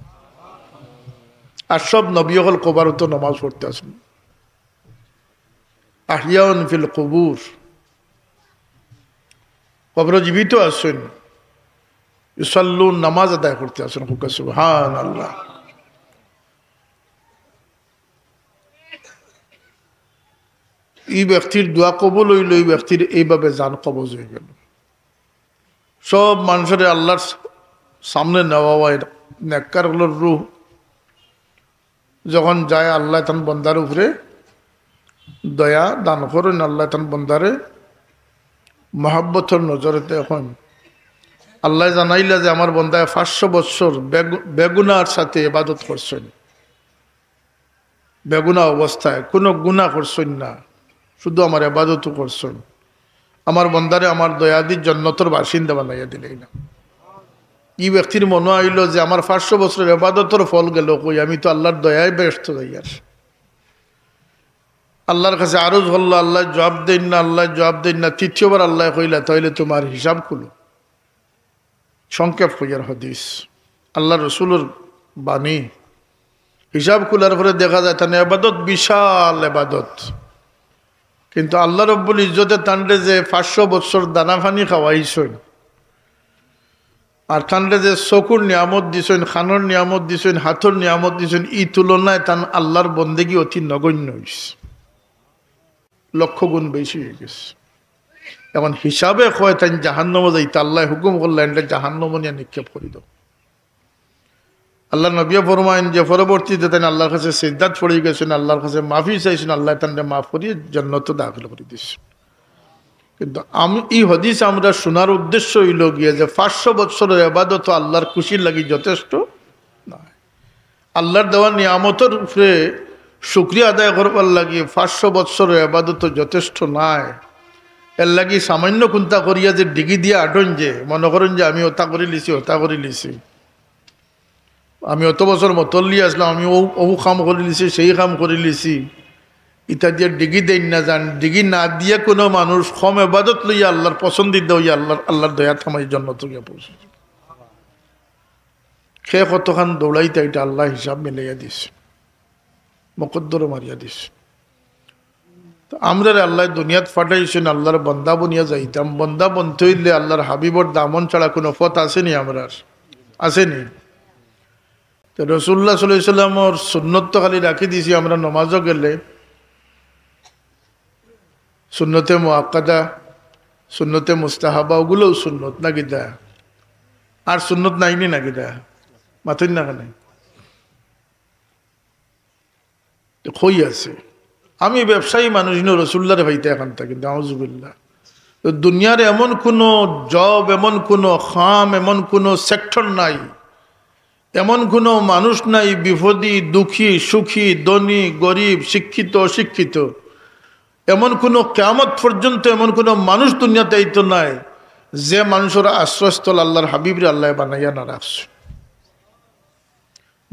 আর সব নবী অকল কবরো তো নমাজ পড়তা আছইন। আহইয়াউন ফিল কুবুর, কবরো জীবিত আছইন, ইউসাল্লুন, নামাজ আদায় করতা আছইন। কউক্কা সুবহানাল্লাহ। এই ব্যক্তির দোয়া কবুল অইল, এই ব্যক্তির এইভাবে জান কবজ অইগেল। সব মানষরে আল্লাহর সামনে নেওয়া অয়, নেককার অকলর রুহ যখন যায়, আল্লায় তান বন্দার উপরে দয়া দান করইন। আল্লায় তান বন্দারে মহব্বতর নজরে দেখইন। আল্লায় জানাইলা যে আমার বন্দায় পাঁচশো বৎসর বেগু-, বেগুনার সাথে ইবাদত করছইন, বেগুনা অবস্থায় কুনু গুনা করছইন না, শুধু আমার ইবাদতউ করছইন। আমার বন্দারে আমার দয়াদি জন্নতর বাসিন্দা বানাইয়া দিলাইলাম। ই ব্যক্তির মনো আইলো যে আমার পাঁচশো বৎসরর ইবাদতর ফল গেলো কই, আমি তো আল্লার দয়ায় বেহেস্তো যাইয়ার। আল্লার কাছে আরজ করলো, আল্লায় জুয়াব দেইন না, আল্লায় জুয়াব দেইন না। তৃতীয়বার আল্লায় কইলা, "তাইলে তুমার হিসাব খুলো।" সংক্ষেপ কইয়ার হাদিস, আল্লার রসুলর বাণী। হিসাব খুলার পরে দেখা যায় তান ইবাদত বিশাল ইবাদত, কিন্তু আল্লা রব্বুল ইজ্জতে তানরে যে পাঁচশো বৎসর দানা পানি খাওয়াইছইন, আর তানরে যে চকুর নিয়ামত দিছইন, কানর নিয়ামত দিছইন, হাতর নিয়ামত দিছইন, ই তুলনায় তান আল্লার বন্দেগী অতি নগণ্য অইছে। লক্ষ গুণ বেশি অইগেছে। এখন হিসাবে কয় তাইন জাহান্নামো যাইতা, আল্লায় হুকুম করলা, "এনরে জাহান্নামো নিয়া নিক্ষেপ করি দেও।" আল্লার নবীয়ে ফরমাইন যে পরবর্তীতে তাইন আল্লার কাছে সিজদাত পড়ি গেছইন, আল্লার কাছে মাফি চাইছইন, আল্লায় তানরে মাফ করিয়া জন্নতো দাখিল করি দিছইন। কিন্তু আমি, ই হাদিস আমরা শুনার উদ্দেশ্য অইলো গিয়া যে পাঁচশো বৎসরর ইবাদত আল্লার খুশির লাগি যথেষ্ট নায়। আল্লার দেওয়া নিয়ামতর উপরে শুকরিয়া আদায় করবার লাগি পাঁচশো বৎসরর ইবাদত যথেষ্ট নায়। এরলাগি সামান্য কুন্তা করিয়া যে ডিগি দিয়া আটইন, যে মনো করইন যে আমি অতা করিলিছি, অতা করিলিছি, আমি অত বছর মতল্লি আছলাম, আমি অউ, অউ কাম করিলিছি, সেই কাম করিলিছি, ইতা দিয়া ডিগি দেইন না যান। ডিগি না দিয়া কুনু মানুষ কম ইবাদত লইয়া আল্লার পছন্দিদা অইয়া আল্লার, আল্লার দয়াত হামাইয়া জন্নতো গিয়া পৌঁছে। কে কতখান দৌড়াইতা, ইটা আল্লায় হিসাব মিলাইয়া দিছইন, মুকদ্দরও মারিয়া দিছইন। তো আমরারে আল্লায় দুনিয়াত পাঠাইছইন, আল্লার বন্দা বনিয়া যাইতাম। বন্দা বনতে অইলে আল্লার হাবিবর দামন ছাড়া কুনু পথ আছে নি আমরার? আছে নি? তো রসুলুল্লাহ সাল্লাল্লাহু আলাইহি ওয়াসাল্লামর সুন্নত তো খালি রাখি দিছি আমরা নমাজো গেলে, সুন্নতে মুআক্কাদা, সুন্নতে মুস্তাহাবা, অগুলাও সুন্নত না কিতা? আর সুন্নত নাই নি না কিতা? মাতইন না কেনে? তো কই আছে? আমি ব্যবসায়ী মানুষ, ইনো রসুলুল্লাহরে পাইতা এখান থাকি, নাউজুবিল্লাহ। তো দুনিয়ার এমন কুনু জব, এমন কুনু কাম, এমন কুনু সেক্টর নাই, এমন কুনু মানুষ নাই, বিপদী, দুঃখী, সুখী, ধনী, গরিব, শিক্ষিত, অশিক্ষিত, এমন কুনু কিয়ামত পর্যন্ত এমন কুনু মানুষ দুনিয়াত আইতো নায়, যে মানুষর আশ্রয়স্থল আল্লার হাবিবরে আল্লায় বানাইয়া না রাখছইন।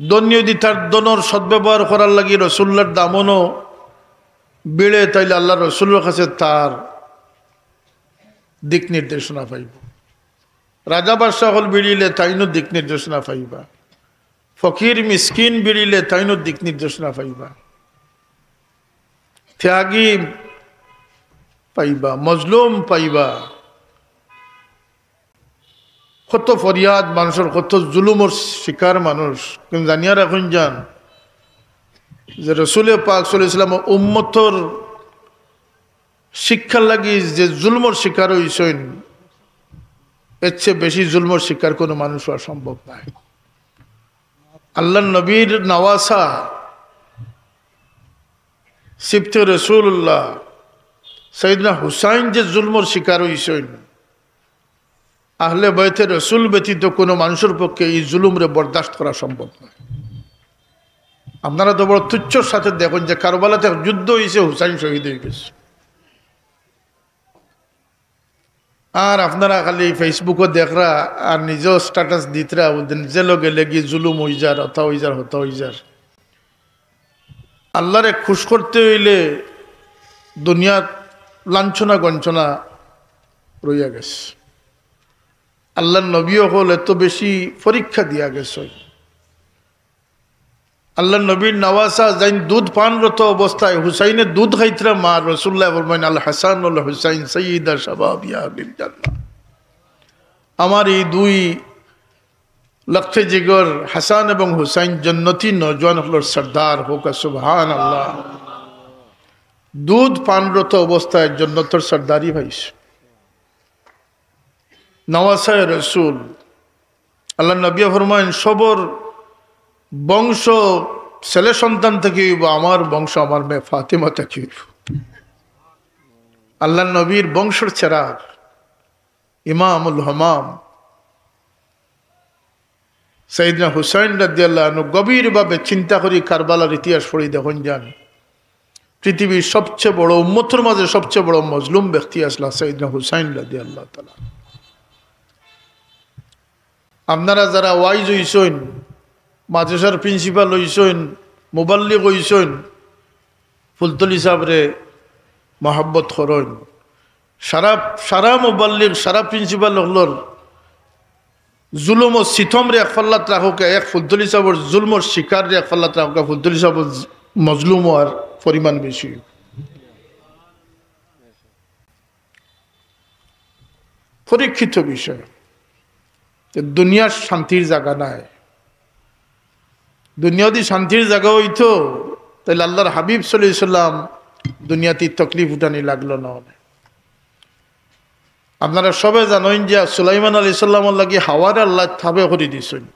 ধনী যদি তার ধনর সদ্ব্যবহার করার লাগি রসুলুল্লাহর দামনো ভিড়ে, তাইলে আল্লার রসুলর কাছে তার দিক নির্দেশনা পাইবো। রাজা বাদশা অকল ভিড়িলে তাইনও দিক নির্দেশনা পাইবা, ফকির মিসকিন ভিড়িলে তাইনও দিক নির্দেশনা পাইবা, ত্যাগী পাইবা, মজলুম পাইবা। কত ফরিয়াদ মানুষর, কত জুলুমর শিকার মানুষ। কিন্তু জানিয়া রাখইন যান যে রসুলে পাক সাল্লাল্লাহু আলাইহি ওয়াসাল্লাম উম্মতর শিক্ষার লাগি যে জুলুমর শিকার অইছইন, এর চেয়ে বেশি জুলুমর শিকার কুনু মানুষ অওয়া সম্ভব নায়। আল্লার নবীর নওয়াসা, সিবতে রসুলুল্লাহ, সাইয়েদনা হুসাইন যে জুলুমর শিকার অইছইন, আহলে বায়তে রসুল ব্যতীত কুনু মানুষর পক্ষে ই জুলুমরে বরদাস্ত করা সম্ভব নায়। আপনারা তো বড় তুচ্ছর সাথে দেখইন যে কারবালাত এক যুদ্ধ অইছে, হুসাইন শহীদ অইগেছে। আর আপনারা খালি Facebook-ও দেখরা আর নিজেও স্ট্যাটাস দিতরা, বুঝছেন, জেলো গেলেগি জুলুম অইযার, অতা অইযার, হতা অইযার। আল্লারে খুশ করতে অইলে দুনিয়াত লাঞ্ছনা গঞ্ছনা রইয়া গেছে। আল্লার নবী অকল এত বেশি পরীক্ষা দিয়া গেছইন। আল্লার নবীর নওয়াসা যাইন দুধ পানরত অবস্থায়, হুসাইনে দুধ খাইতরা মার, রসুলুল্লায় ফরমাইন, "আল হাসান ওয়াল হুসাইন সাইয়্যিদা শাবাবি আহলিল জান্নাহ।" আমার ই দুই লখতে জিগর হাসান এবং হুসাইন জন্নতি নওজোয়ান অকলর সর্দার, কউক্কা সুবহানাল্লাহ। দুধ পানরত অবস্থায় জন্নতর সর্দারি পাইছে। নওয়াসায়ে রসুল, আল্লার নবীয়ে ফরমাইন, সবর বংশ ছেলে সন্তান থাকি অইবো, আমার বংশ আমার মেয়ে ফাতেমা থাকি অইবো। আল্লাহর নবীর বংশর চেরাগ, ইমামুল হামাম, সাইয়েদনা হুসাইন রাদিয়াল্লাহু আনহু গভীরভাবে চিন্তা করি কারবালার ইতিহাস পড়ি দেখইন যান, পৃথিবীর সবচেয়ে বড়, উম্মতর মাঝে সবচেয়ে বড় মজলুম ব্যক্তি আছলা সাইয়েদনা হুসাইন রাদিয়াল্লাহু তাআলা। আপনারা যারা ওয়াইজ অইছইন, মাদ্রাসার প্রিন্সিপাল অইছইন, মুবাল্লিগ অইছইন, ফুলতলি সাবরে মহব্বত করইন। সারা, সারা মুবাল্লিগ, সারা প্রিন্সিপাল অকলর জুলুম ও সিতমরে এক পাল্লাত রাখউক্কা, এক ফুলতলি সাবর জুলুমর শিকাররে এক পাল্লাত রাখউক্কা, ফুলতলি সাবর মজলুম অওয়ার পরিমাণ বেশি। পরীক্ষিত বিষয়। যে দুনিয়া শান্তির জাগা নায়। দুনিয়া যদি শান্তির জাগা অইতো, তাইলে আল্লাহর হাবিব সাল্লাল্লাহু আলাইহি ওয়াসাল্লাম দুনিয়াত ই তকলিফ উঠানি লাগলো না অনে। আপনারা সবে জানইন যে সুলাইমান আলাইহিস সালামর লাগি হাওয়ারে আল্লায় তাবে করি দিছইন।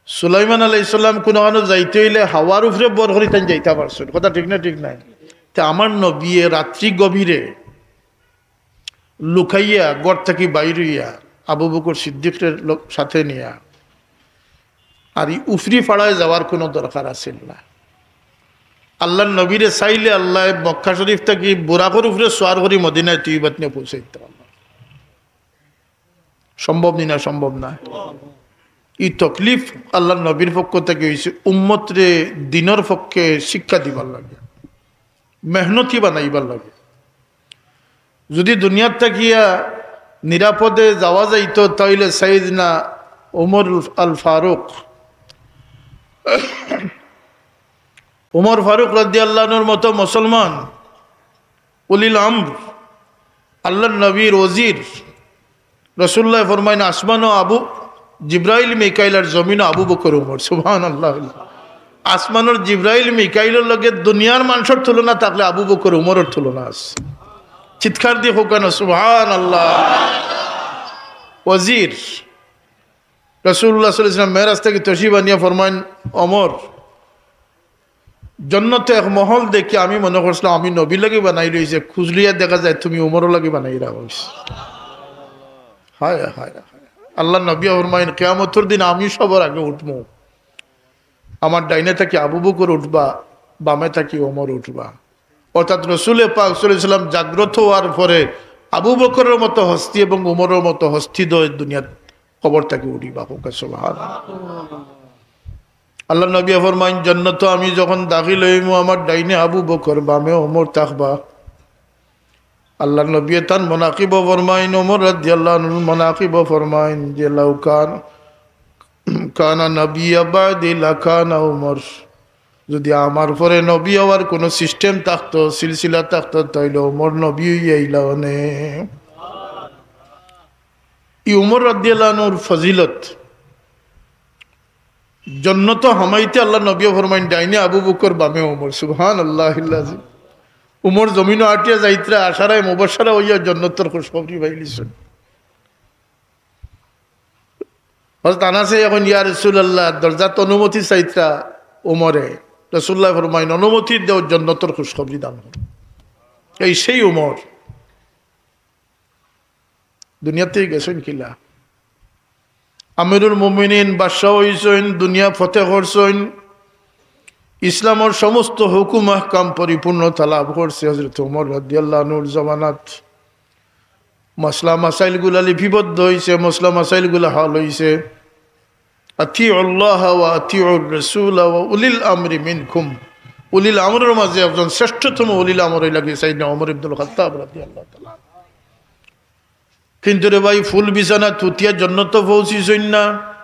সুলাইমান আলাইহিস সালাম কুনুখানো যাইতে অইলে হাওয়ার উপরে ভর করি তাইন যাইতা পারছইন। কথা ঠিক না? ঠিক নায়? তে আমার নবিয়ে রাত্রি গভীরে লুকাইয়া ঘর থাকি বাইর অইয়া আবু বকর সিদ্দিকরে লো-, সাথে নিয়া, আর ই উফরি ফাড়ায় যাওয়ার কুনু দরকার আছিল না। আল্লাহর নবীরে চাইলে আল্লায় মক্কা শরীফ থাকি বুরাকর উপরে সোয়ার করি মদিনায় তৈয়বাত নিয়া পৌঁছাইতে পারলা। সম্ভব নি না? সম্ভব না। ই তকলিফ আল্লাহর নবীর পক্ষ থাকি অইছে, উম্মতরে দিনর পক্ষে শিক্ষা দিবার লাগি, মেহনতি বানাইবার লাগি। যদি দুনিয়াত থাকিয়া নিরাপদে যাওয়া যাইতো, তাইলে সাইয়েদনা ওমর আল ফারুক, ওমর ফারুক রাদিয়াল্লাহু আনহুর মতো মুসলমান, উলিল আমর, আল্লাহর নবীর ওজির, রাসূলুল্লায় ফরমাইন, আসমানো আবু জিব্রাইল মিকাইল আর জমিনো আবু বকর উমর। সুবহানাল্লাহ। আসমানর জিব্রাইল মিকাইলর লগে দুনিয়ার মানষর তুলনা থাকলে আবু বকর উমরর তুলনা আছে। চিৎকার দি কউক্কা না, সুবহানাল্লাহ। ওজির, রাসূলুল্লাহ সাল্লাল্লাহু আলাইহি ওয়াসাল্লাম মেরাজ থাকি তশরিফ আনিয়া ফরমাইন, ওমর, জন্নতো এক মহল দেখি আমি মনে করছিলাম আমি নবীর লাগি বানাইল অইছে, খুজলিয়া দেখা যায় তুমি উমরর লাগি বানাইরা অইছে। হায়, হায়, হায়। আল্লাহর নবী ফরমাইন, কিয়ামতর দিন আমি সবার আগে উঠমু, আমার ডাইনে থাকি আবু বকর উঠবা, বামে থাকি ওমর উঠবা। অর্থাৎ রসুলে পাক সাল্লাল্লাহু আলাইহি ওয়াসাল্লাম জাগ্রত অওয়ার পরে আবু বকরর মতো হস্তি এবং উমরর মতো হস্তি দ্বয় দুনিয়াত কবর থাকি উঠিবা। কউক্কা সুবহানাল্লাহ। আল্লাহর নবী ফরমাইন, জন্নতো আমি যখন দাখিল অইমু, আমার ডাইনে আবু বকর, বামে ওমর থাকবা। আল্লাহর নবী তান মানাকিবো ফরমাইন, ওমর রাদিয়াল্লাহু আনহুর মানাকিবো ফরমাইন যে, লাউ কান-, কানা নাবিয়্যা বাদি লাকানা ওমর। যদি আমার পরে নবী অওয়ার কুনু system থাকতো, সিলসিলা থাকতো, তাইলে ওমর নবী অইয়া আইলা অনে। ই ওমর রাদিয়াল্লাহু আনহুর ফজিলত। জন্নতো হামাইতে আল্লাহর নবীয়ে ফরমাইন, ডাইনে আবু বকর, বামে ওমর। সুবহানাল্লাহিল আজিম। ওমর জমিনো আটিয়া যাইতরা, আশারায়ে মুবাশশারা অইয়া জন্নতর খুশখবরি পাইলিছইন। হযরত আনাসে কইন, ইয়া রাসূলুল্লাহ, দরজাত অনুমতি চাইতরা ওমরে। রাসূলুল্লায় ফরমাইন, অনুমতি দেও, জন্নতর খুশখবরি দান করো। এই সেই ওমর। দুনিয়াত থাকি গেছইন কিলা? আমিরুল মুমিনিন, বাদশা অইছইন, দুনিয়া ফতেহ করছইন, ইসলামর সমস্ত হুকুম আহকাম পরিপূর্ণতা লাভ করছে হযরত ওমর রাদিয়াল্লাহু আনহুর জমানাত। মাসলা মাসাইলগুলা লিপিবদ্ধ অইছে, মাসলা মাসাইলগুলা হল অইছে। আতিউল্লাহ ওয়া আতিউর রাসূল ওয়া উলিল আমরি মিনকুম। উলিল আমরর মাঝে একজন শ্রেষ্ঠতম উলিল আমর অইলা গি সাইয়েদনা ওমর ইবনুল খাত্তাব রাদিয়াল্লাহু তাআলা। কিন্তু রে ভাই, ফুল বিছানাত হুতিয়া জন্নতো পৌঁছিছইন না,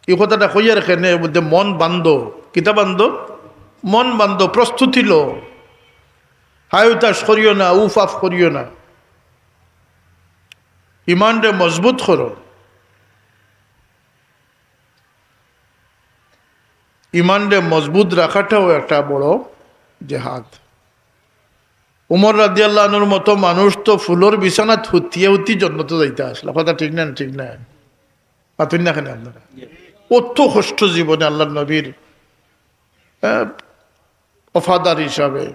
ই কথাটা কইয়ার কেনে বুলতে মন বান্ধো। কিতা বান্ধো? মন বান্ধো, প্রস্তুতি লও। হায় হুতাশ করিও না, উফ আফ করিও না। ইমানরে মজবুত করো। ইমানরে মজবুত রাখাটাও একটা বড় জেহাদ। উমর রাদিয়াল্লাহু আনহুর মতো মানুষ তো ফুলর বিছানাত হুতিয়া হুতি জন্নতো যাইতা আছলা। কথা ঠিক না? ঠিক না? মাতইন না কেনে আপনারা? অত কষ্ট জীবনে আল্লাহর নবীর, আহ, ওফাদার হিসাবে।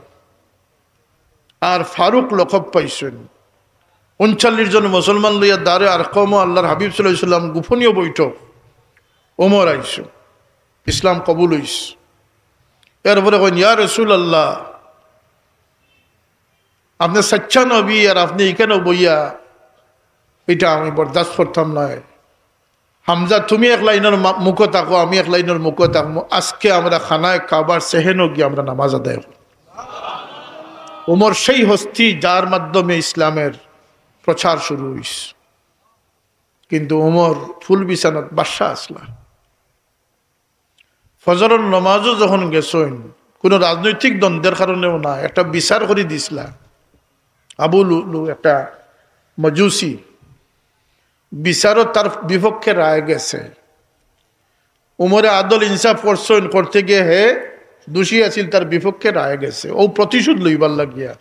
আর ফারুক লকব পাইছইন। ঊনচল্লিশ জন মুসলমান লইয়া দারে আরকামো আল্লাহর হাবিব সাল্লাল্লাহু আলাইহি ওয়াসাল্লাম গোপনীয় বৈঠক। ওমর আইছইন, ইসলাম কবুল অইছে। এরপরে কইন, "ইয়া রাসূলুল্লাহ, আপনে সাচ্চা নবী আর আপনে ইখানো বইয়া, ইটা আমি বরদাস্ত করতাম নায়। হামজা, তুমি এক লাইনর মা-, মুখো থাকো, আমি এক লাইনর মুখো থাকমু। আজকে আমরা খানায়ে কাবার সেহেনো গিয়া আমরা নামাজ আদায় করমু।" ওমর সেই হস্তি, যার মাধ্যমে ইসলামের প্রচার শুরু অইছে। কিন্তু ওমর ফুল বিছানাত বাদশা আছলা। ফজরর নমাজও যখন গেছইন, কোনো রাজনৈতিক দ্বন্দ্বের কারণেও না, একটা বিচার করি দিছলা। আবু লুলু, একটা মজুসি, বিচারও তার বিপক্ষে রায় গেছে। উমরে আদল ইনসাফ করছইন, করতে গিয়া হে দোষী আছিল, তার বিপক্ষে রায় গেছে। ও প্রতিশোধ লইবার লাগিয়া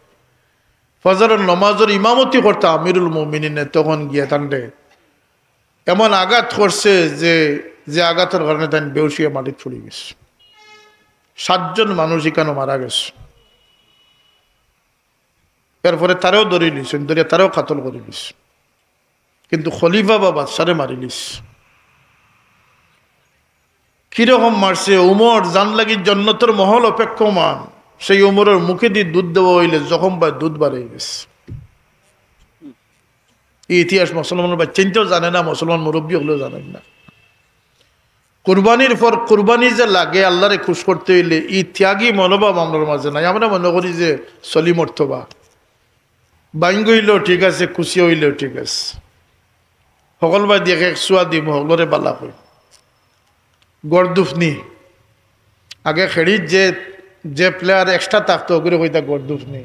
ফজরর নমাজর ইমামতি করতা আমিরুল মুমিনিনে, তখন গিয়া তানরে এমন আঘাত করছে যে, যে আঘাতর কারণে তাইন বেহুশ অইয়া মাটিত পড়ি গেছে। সাতজন মানুষ ইখানো মারা গেছে। এরপরে তারেও ধরি লিছইন, ধরিয়া তারেও কাতল করি লিছইন। কিন্তু খলিফা বা বাদশারে মারি লিছইন। কিরকম মারছে? উমর যান লাগি জন্নতর মহল অপেক্ষমান, সেই উমরর মুখেদি দুধ দেওয়া অইলে জখম বায় দুধ বারই গেছে। এই ইতিহাস মুসলমানর বাচ্চাইন্তেও জানে না, মুসলমান মুরব্বী অকলেও জানইন না। কুরবানির পর কুরবানি যে লাগে আল্লাহরে খুশ করতে অইলে, ই ত্যাগী মনোভাব আমরার মাঝে নাই। আমরা মনে করি যে সলিম অর্থবা বাইঙ্গ অইলেও ঠিক আছে, কুচিয়া অইলেও ঠিক আছে, হকল বায় দিয়া এক চুয়া দিমু, হকলরে বালা কই। গর্দুফনি, আগে খেড়িত যে, যে প্লেয়ার এক্সট্রা থাকতো, ওগুরে কইতা গর্দুফনি।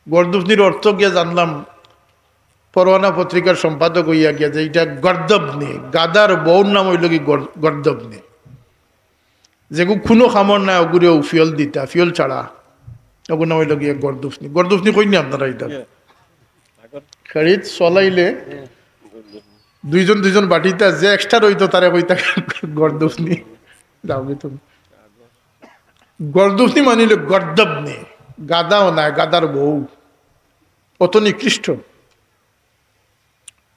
গর্দুফনির অর্থ গিয়া জানলাম, পরোয়ানা পত্রিকার সম্পাদক অইয়া গিয়া যে ইটা গর্দবনি, গাদার বউর নাম অইলো গি গর-, গর্দবনি। যেগু কুনু কামর নায়, ওগুরে ও ফিয়ল দিতা, ফিয়ল ছাড়া। ওগুর নাম অইলো গিয়া গর্দুফনি। গর্দুফনি কইননি আপনারা ইটা? খেড়িত চলাইলে দুইজন দুইজন বাটিতা, যে এক্সট্রা রইতো তারে কইতা গর্দুফনি। যাওগি তুমি। গর্দুফনি মানিলে গর্দবনি, গাদাও নায়, গাদার বউ। অত নিকৃষ্ট।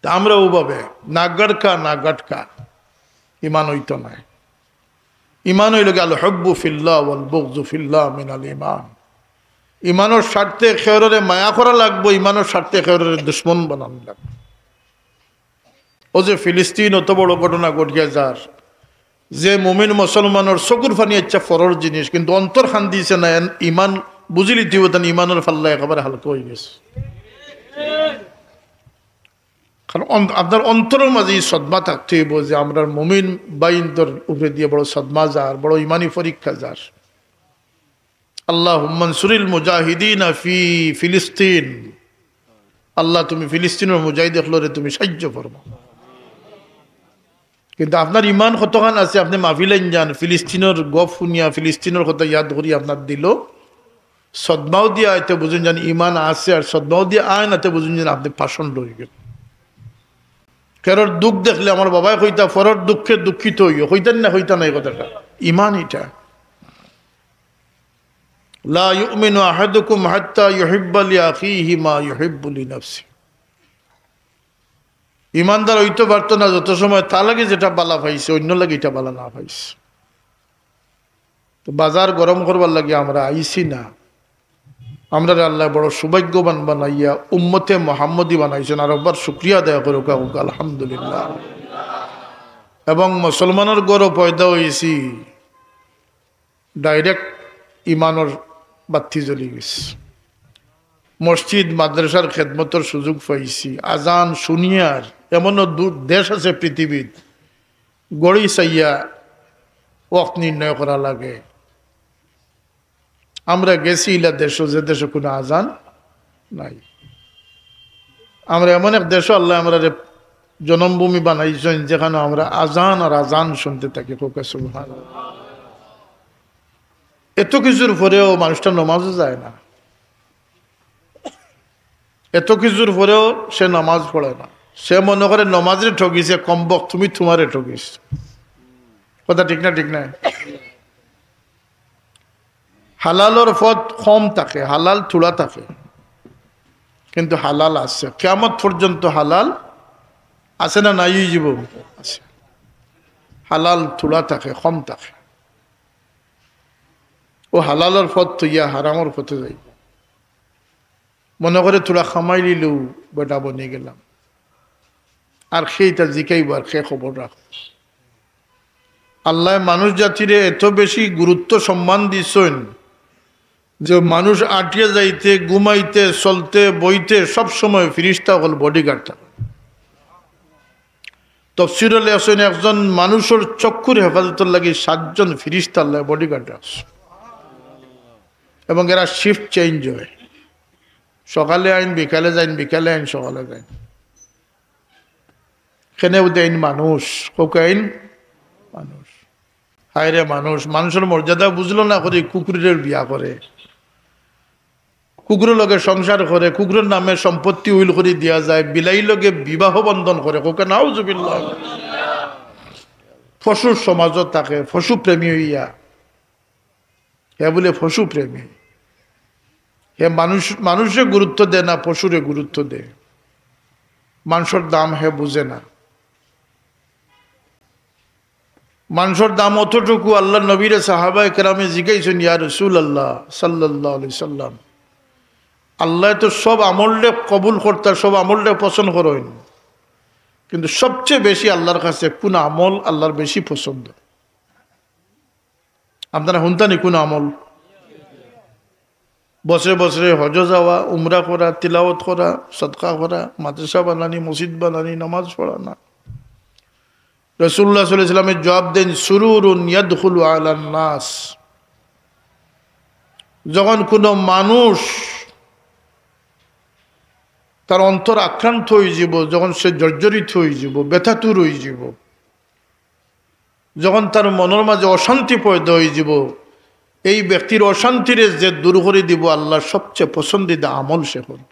তা আমরা ওভাবে না গড়কা না গটকা, ইমান অইতো নায়। ইমান অইলো গি আল হুব্বু ফিল্লাহ ওয়াল বুগযু ফিল্লাহ মিনাল ইমান। ইমানর স্বার্থে কেউররে মায়া করা লাগবো, ইমানর স্বার্থে কেউররে দুশমন বানানি লাগবো। ও যে ফিলিস্তিন অত বড় ঘটনা ঘটিয়া যার, যে মুমিন মুসলমানর চকুর পানি আইচ্ছা ফরর জিনিস, কিন্তু অন্তর কান্দিছে না, এন ইমান বুঝিলিতে অইবো, তান ইমানর পাল্লা একেবারে হালকা অই গেছে। কারণ অন-, আপনার অন্তরর মাঝে ই সদমা থাকতে অইবো যে আমরার মুমিন ভাইন্তর উপরে দিয়া বড় সদমা যার, বড় ইমানি পরীক্ষা যার। আল্লাহুম্মা আনসুরিল মুজাহিদিনা ফি ফিলিস্তিন। আল্লাহ, তুমি ফিলিস্তিনর মুজাহিদ অকলরে তুমি সাহায্য ফরমাও। কিন্তু আপনার ইমান কতখান আছে, আপনে মাহফিলাইন যান, ফিলিস্তিনর গফ হুনিয়া, ফিলিস্তিনর কথা ইয়াদ করি আপনার দিলো সদমাও দিয়া আইতে বুঝুন যান ইমান আছে, আর সদমাও দিয়া আইন আতে বুঝুন যান আপনে পাষণ্ড অই গেলা। কেউরর দুঃখ দেখলে আমার বাবায় কইতা, "ফরর দুঃখে দুঃখিত অইও", কইতা না, কইতা না ই কথাটা? ইমান ইটা। লা ইউমিনু আহাদুকুম হাত্তা ইউহিব্বা লিআখিহি মা ইউহিব্বু লিনাফসিহি। ইমানদার অইতো পারতো না যত সময় তার লাগি যেটা বালা পাইছে, অইন্যর লাগি ইটা বালা না পাইছে। তো বাজার গরম করবার লাগি আমরা আইছি না। আমরারে আল্লায় বড় সৌভাগ্যবান বানাইয়া উম্মতে মোহাম্মদী বানাইছইন। আর একবার শুকরিয়া আদায় করুক্কা, আলহামদুলিল্লাহ। এবং মুসলমানর ঘরো পয়দা অইছি, direct ইমানর বাত্তি জ্বলি গেছে। মসজিদ মাদ্রাসার খেদমতর সুযোগ পাইছি, আজান হুনিয়ার, এমনও দূর দেশ আছে পৃথিবীত, ঘড়ি চাইয়া ওয়াক্ত নির্ণয় করা লাগে। আমরা গেছি ইলা দেশো, যে দেশো কুনু আজান নাই। আমরা এমন এক দেশো আল্লায় আমরারে জন্মভূমি বানাইছইন, যেখানো আমরা আজান আর আজান হুনতে থাকি। কউক্কা সুবহানাল্লাহ। এত কিছুর পরেও মানুষটা নমাজো যায় না, এত কিছুর পরেও সে নমাজ পড়ে না। সে মনে করে নমাজরে ঠগিছে, কমবখত তুমি তুমারে ঠগিছ। কথা ঠিক না? ঠিক না? হালালর পথ কম থাকে, হালাল থুড়া থাকে। কিন্তু হালাল আছে, কিয়ামত পর্যন্ত হালাল আছে না নাই অইযিবো? আছে। হালাল থুড়া থাকে, কম থাকে। অউ হালালর পথ থইয়া হারামর পথে যাইবো। মনো করে থুড়া কামাইলিলেউ বেটা বনি গেলাম। আর কে ইতা জিকাইবো, আর কে খবর রাখবো? আল্লায় মানুষ জাতিরে এত বেশি গুরুত্ব সম্মান দিছইন যে মানুষ আটিয়া যাইতে, ঘুমাইতে, চলতে, বইতে সব সময় ফিরিস্তা অকল bodyguard থাকে। তফসিরো লেখছইন, একজন মানুষর চক্ষুর হেফাজতর লাগি সাতজন ফিরিস্তা আল্লায় bodyguard রাখছইন। এবং এরা shift change অয়, সকালে আইন, বিকালে যাইন, বিকালে আইন, সকালে যাইন। কেনে বুঝে আইন মানুষ, কউক্কা আইন মানুষ। হায় রে মানুষ, মানুষর মর্যাদা বুঝলো না করি কুকুররে বিয়া করে, কুকুরর লগে সংসার করে, কুকুরর নামে সম্পত্তি উইল করি দিয়া যায়, বিলাইর লগে বিবাহ বন্ধন করে। কউক্কা নাউজুবিল্লাহ। পশুর সমাজও থাকে, পশু প্রেমী অইয়া। হে বুলে পশু প্রেমী। হে মানুষ, মানুষরে গুরুত্ব দেয় না, পশুরে গুরুত্ব দেয়। মানষর দাম হে বুঝে না। মানষর দাম অতটুকু, আল্লার নবীরে সাহাবায়ে কেরামে জিগাইছইন, "ইয়া রাসূলুল্লাহ সাল্লাল্লাহু আলাইহি সাল্লাম, আল্লায় তো সব আমলরে কবুল করতা, সব আমলরে পছন্দ করইন, কিন্তু সবচেয়ে বেশি আল্লার কাছে কুন আমল আল্লার বেশি পছন্দ?" আপনারা হুনতা নি কুন আমল? বছরে বছরে হজো যাওয়া, উমরা করা, তিলাওয়াত করা, সদকা করা, মাদ্রাসা বানানি, মসজিদ বানানি, নামাজ পড়ানা। রাসূলুল্লাহ সাল্লাল্লাহু আলাইহি ওয়াসাল্লামে জবাব দেইন, "সুরুরুন ইয়াদখুলু আলান নাস।" যখন কুনু মানুষ তার অন্তর আক্রান্ত অইযিবো, যখন সে জর্জরিত অইযিবো, ব্যথাতুর অইযিবো, যখন তার মনর মাঝে অশান্তি পয়দা অইযিবো, এই ব্যক্তির অশান্তিরে যে দূর করি দিবো, আল্লার সবচেয়ে পছন্দিদা আমল সে করবো।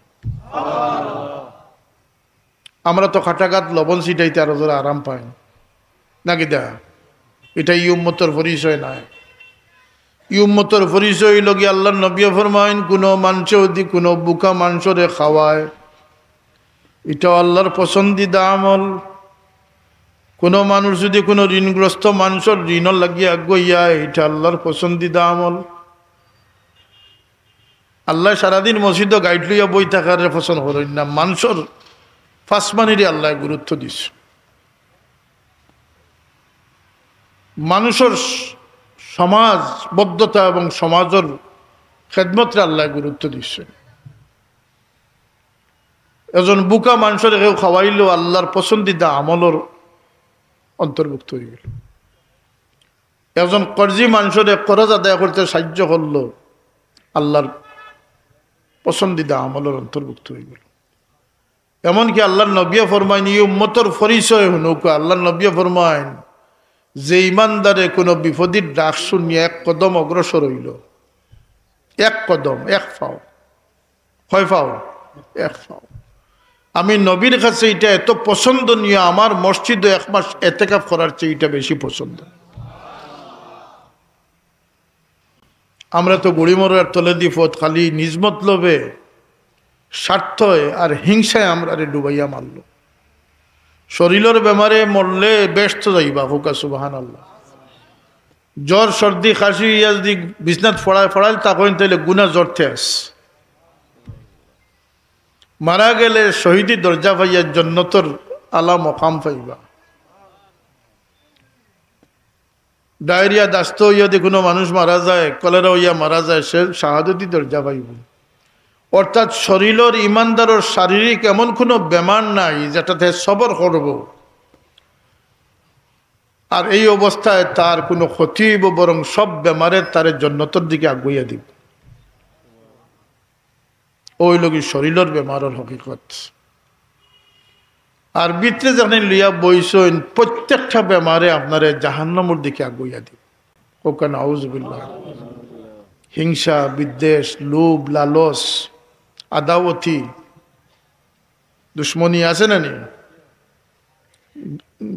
আমরা তো খাটাঘাত লবণ ছিটাইতে আরো জোরে আরাম পাই, নাকি দা? ইটা ই উম্মতর পরিচয় নায়। ই উম্মতর পরিচয় অইলো গি, আল্লার নবীয়ে ফরমাইন, কুনু মানষে যুদি কুনু ভুকা মানষরে খাওয়ায়, ইটাও আল্লার পছন্দিদা আমল। কুনু মানুষ যুদি কুনু ঋণগ্রস্ত মানষর ঋণর লাগি আগুয়াইয়া, ইটা আল্লার পছন্দিদা আমল। আল্লায় সারাদিন মসজিদো গাইট লইয়া বই থাকারে পছন্দ করইন না, মানষর ফাসমানিরে আল্লায় গুরুত্ব দিছইন। মানষর স-, সমাজবদ্ধতা এবং সমাজর খেদমতরে আল্লায় গুরুত্ব দিছইন। একজন ভুকা মানষরে কেউ খাওয়াইলো, আল্লার পছন্দিদা আমলর অন্তর্ভুক্ত অইগেলো। একজন কর্জি মানষরে করজ আদায় করতে সাহায্য করলো, আল্লার পছন্দিদা আমলর অন্তর্ভুক্ত অইগেলো। এমনকি আল্লার নবীয়ে ফরমাইন, ই উম্মতর পরিচয় হুনউক্কা, আল্লার নবীয়ে ফরমাইন, যে ইমানদারে কুনু বিপদির ডাক শুনিয়া এক কদম অগ্রসর অইলো, এক কদম, এক পাও, কয় পাও? এক পাও। আমি নবীর কাছে ইটা এত পছন্দনীয়, আমার মসজিদো এক মাস এতেকাফ করার চেয়ে ইটা বেশি পছন্দ। আমরা তো গুড়ি মরার তলেদি পথ খালি নিজ মতলবে, স্বার্থে আর হিংসায় আমরারে ডুবাইয়া মারলো। শরীলর বেমারে মরলে বেহেস্তো যাইবা, কউক্কা সুবহানাল্লাহ। জ্বর, সর্দি, খাসি ইয়া যুদি বিছনাত ফড়ায় ফড়াইল তা কইন, তাইলে গুনা জ্বর ঠেস। মারা গেলে শহীদি দরজা পাইয়া জন্নতর আলা মকাম পাইবা। ডায়রিয়া দাস্ত অইয়া যুদি কুনু মানুষ মারা যায়, কলেরা অইয়া মারা যায়, সে শাহাদতি দরজা পাইবো। অর্থাৎ শরীলর ইমানদারর শারীরিক এমন কুনু বেমার নাই যেটাতে সবর করবো, আর এই অবস্থায় তার কুনু ক্ষতি অইবো, বরং সব বেমারে তারে জন্নতর দিকে আগুয়াইয়া দিবো। অউ অইলো গি শরীলর বেমারর হকিকত। আর ভিতরে যেখান লইয়া বইছইন, প্রত্যেকটা বেমারে আপনারে জাহান্নামর দিকে আগুয়াইয়া দিবো। কউক্কা নাউজুবিল্লাহ। হিংসা, বিদ্বেষ, লোভ, লালস, আদাওতি, দুশমনি আছে না নি?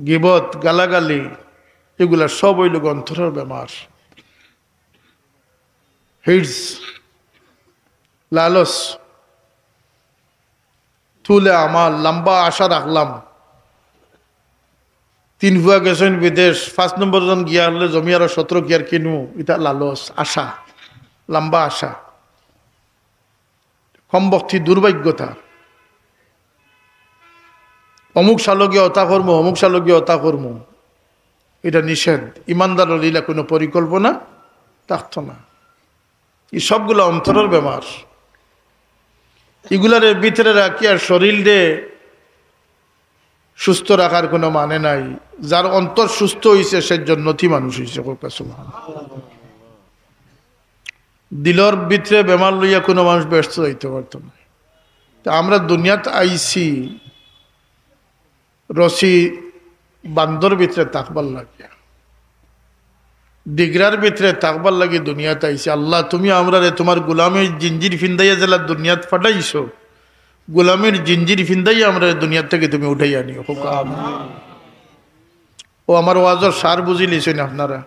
গিবত, গালাগালি, ইগুলা সব অইলো গি অন্তরর বেমার। হির্স, লালস, তুলে আমার লম্বা আশা রাখলাম। তিন ফুয়া গেছইন বিদেশ, পাঁচ নম্বর জন গিয়া হলে জমি আরো সতেরো কিয়ার কিনমু, ইটা লালচ, আশা, লম্বা আশা। কম বক্তি দুর্ভাগ্যতা। অমুক সালো গিয়া অতা করমু, অমুক সালো গিয়া অতা করমু, ইটা নিষেধ। ইমানদার অইলে ইলা কোনো পরিকল্পনা থাকতো না। ই সবগুলা অন্তরর বেমার। ইগুলারে ভিতরে রাখিয়া শরীররে সুস্থ রাখার কোনো মানে নাই। যার অন্তর সুস্থ অইছে, সে জন্নতি মানুষ অইছে। কউক্কা সুবহান। দিলর ভিতরে বেমার লইয়া কোনো মানুষ বেহেস্ত যাইতে পারতো না। তে আমরা দুনিয়াত আইছি রশি বান্দর ভিতরে থাকবার লাগিয়া, ডিগরার ভিতরে থাকবার লাগি দুনিয়াত আইছি। আল্লাহ, তুমি আমরারে তুমার গোলামির জিঞ্জির ফিন্দাইয়া যেলা দুনিয়াত পাঠাইছো, গোলামির জিঞ্জির ফিন্দাইয়া আমরারে দুনিয়াত থাকি তুমি উঠাইয়া নিও। কউক্কা আমিন। ও আমার ওয়াজর সার বুঝিলিছইন আপনারা?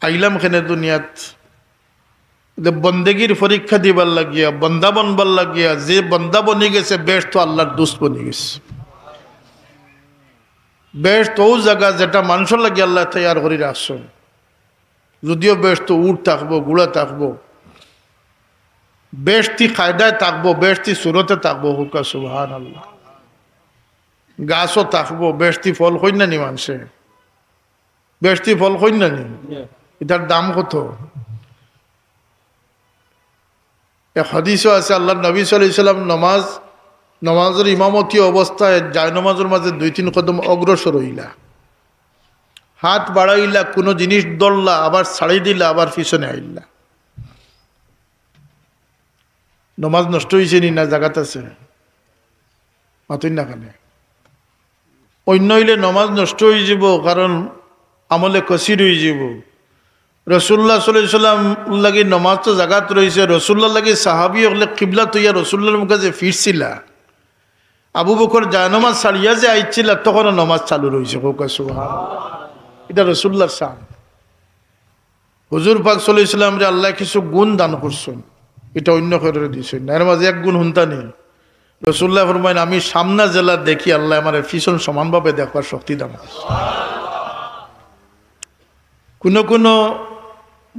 আইলাম কেনে দুনিয়াত? যে বন্দেগির পরীক্ষা দিবার লাগিয়া, বন্দা বনবার লাগিয়া। যে বন্দা বনি গেছে, বেহেস্ত আল্লাহর দুস্ত বনি গেছে। বেহেস্ত অউ জাগা যেটা মানষর লাগি আল্লায় তৈয়ার করি রাখছইন। যদিও বেহেস্ত উট থাকবো, ঘুড়া থাকবো, বেহেস্তি কায়দায় থাকবো, বেহেস্তি সুরতে থাকবো। কউক্কা সুবহান আল্লাহ। গাছও থাকবো, বেহেস্তি ফল খাইন না নি মানষে? বেহেস্তি ফল খাইন না নি? ইটার দাম কত? এক হাদিসও আছে, আল্লাহর নবী সাল্লাল্লাহু আলাইহি ওয়াসাল্লাম নমাজ, নমাজর ইমামতি অবস্থায় জায়নমাজর মাঝে দুই তিন কদম অগ্রসর অইলা, হাত বাড়াইলা, কোনো জিনিস ধরলা, আবার ছাড়ি দিলা, আবার পিছনে আইলা। নমাজ নষ্ট অইছে নি, না জাগাত আছে? মাতইন না কেনে? অইন্য অইলে নমাজ নষ্ট অইযিবো, কারণ আমলে কসির অইযিবো। রাসূলুল্লাহ সাল্লাল্লাহু আলাইহি ওয়াসাল্লাম লাগি নমাজ তো জাগাত রইছে, রাসূলুল্লাহ লাগি সাহাবী অকলে কিবলাত অইয়া রাসূলুল্লাহর মুখে যে ফিরছিলা, আবু বকর জায়নমাজ ছাড়িয়া যে আইছিলা, তখনও নমাজ চালু রইছে। কউক্কা সুবহান। ইটা রাসূলুল্লাহর শান। হুজুর পাক সাল্লাল্লাহু আলাইহি ওয়াসাল্লামরে আল্লায় কিছু গুণ দান করছইন, ইটা অইন্য কেউরে দিছইন না। এর মাঝে এক গুণ হুনতা নি, রাসূলুল্লাহ ফরমাইন, "আমি সামনা যেলা দেখি, আল্লায় আমারে পিছন সমানভাবে দেখবার শক্তি দান করছইন।" কোনো কোনো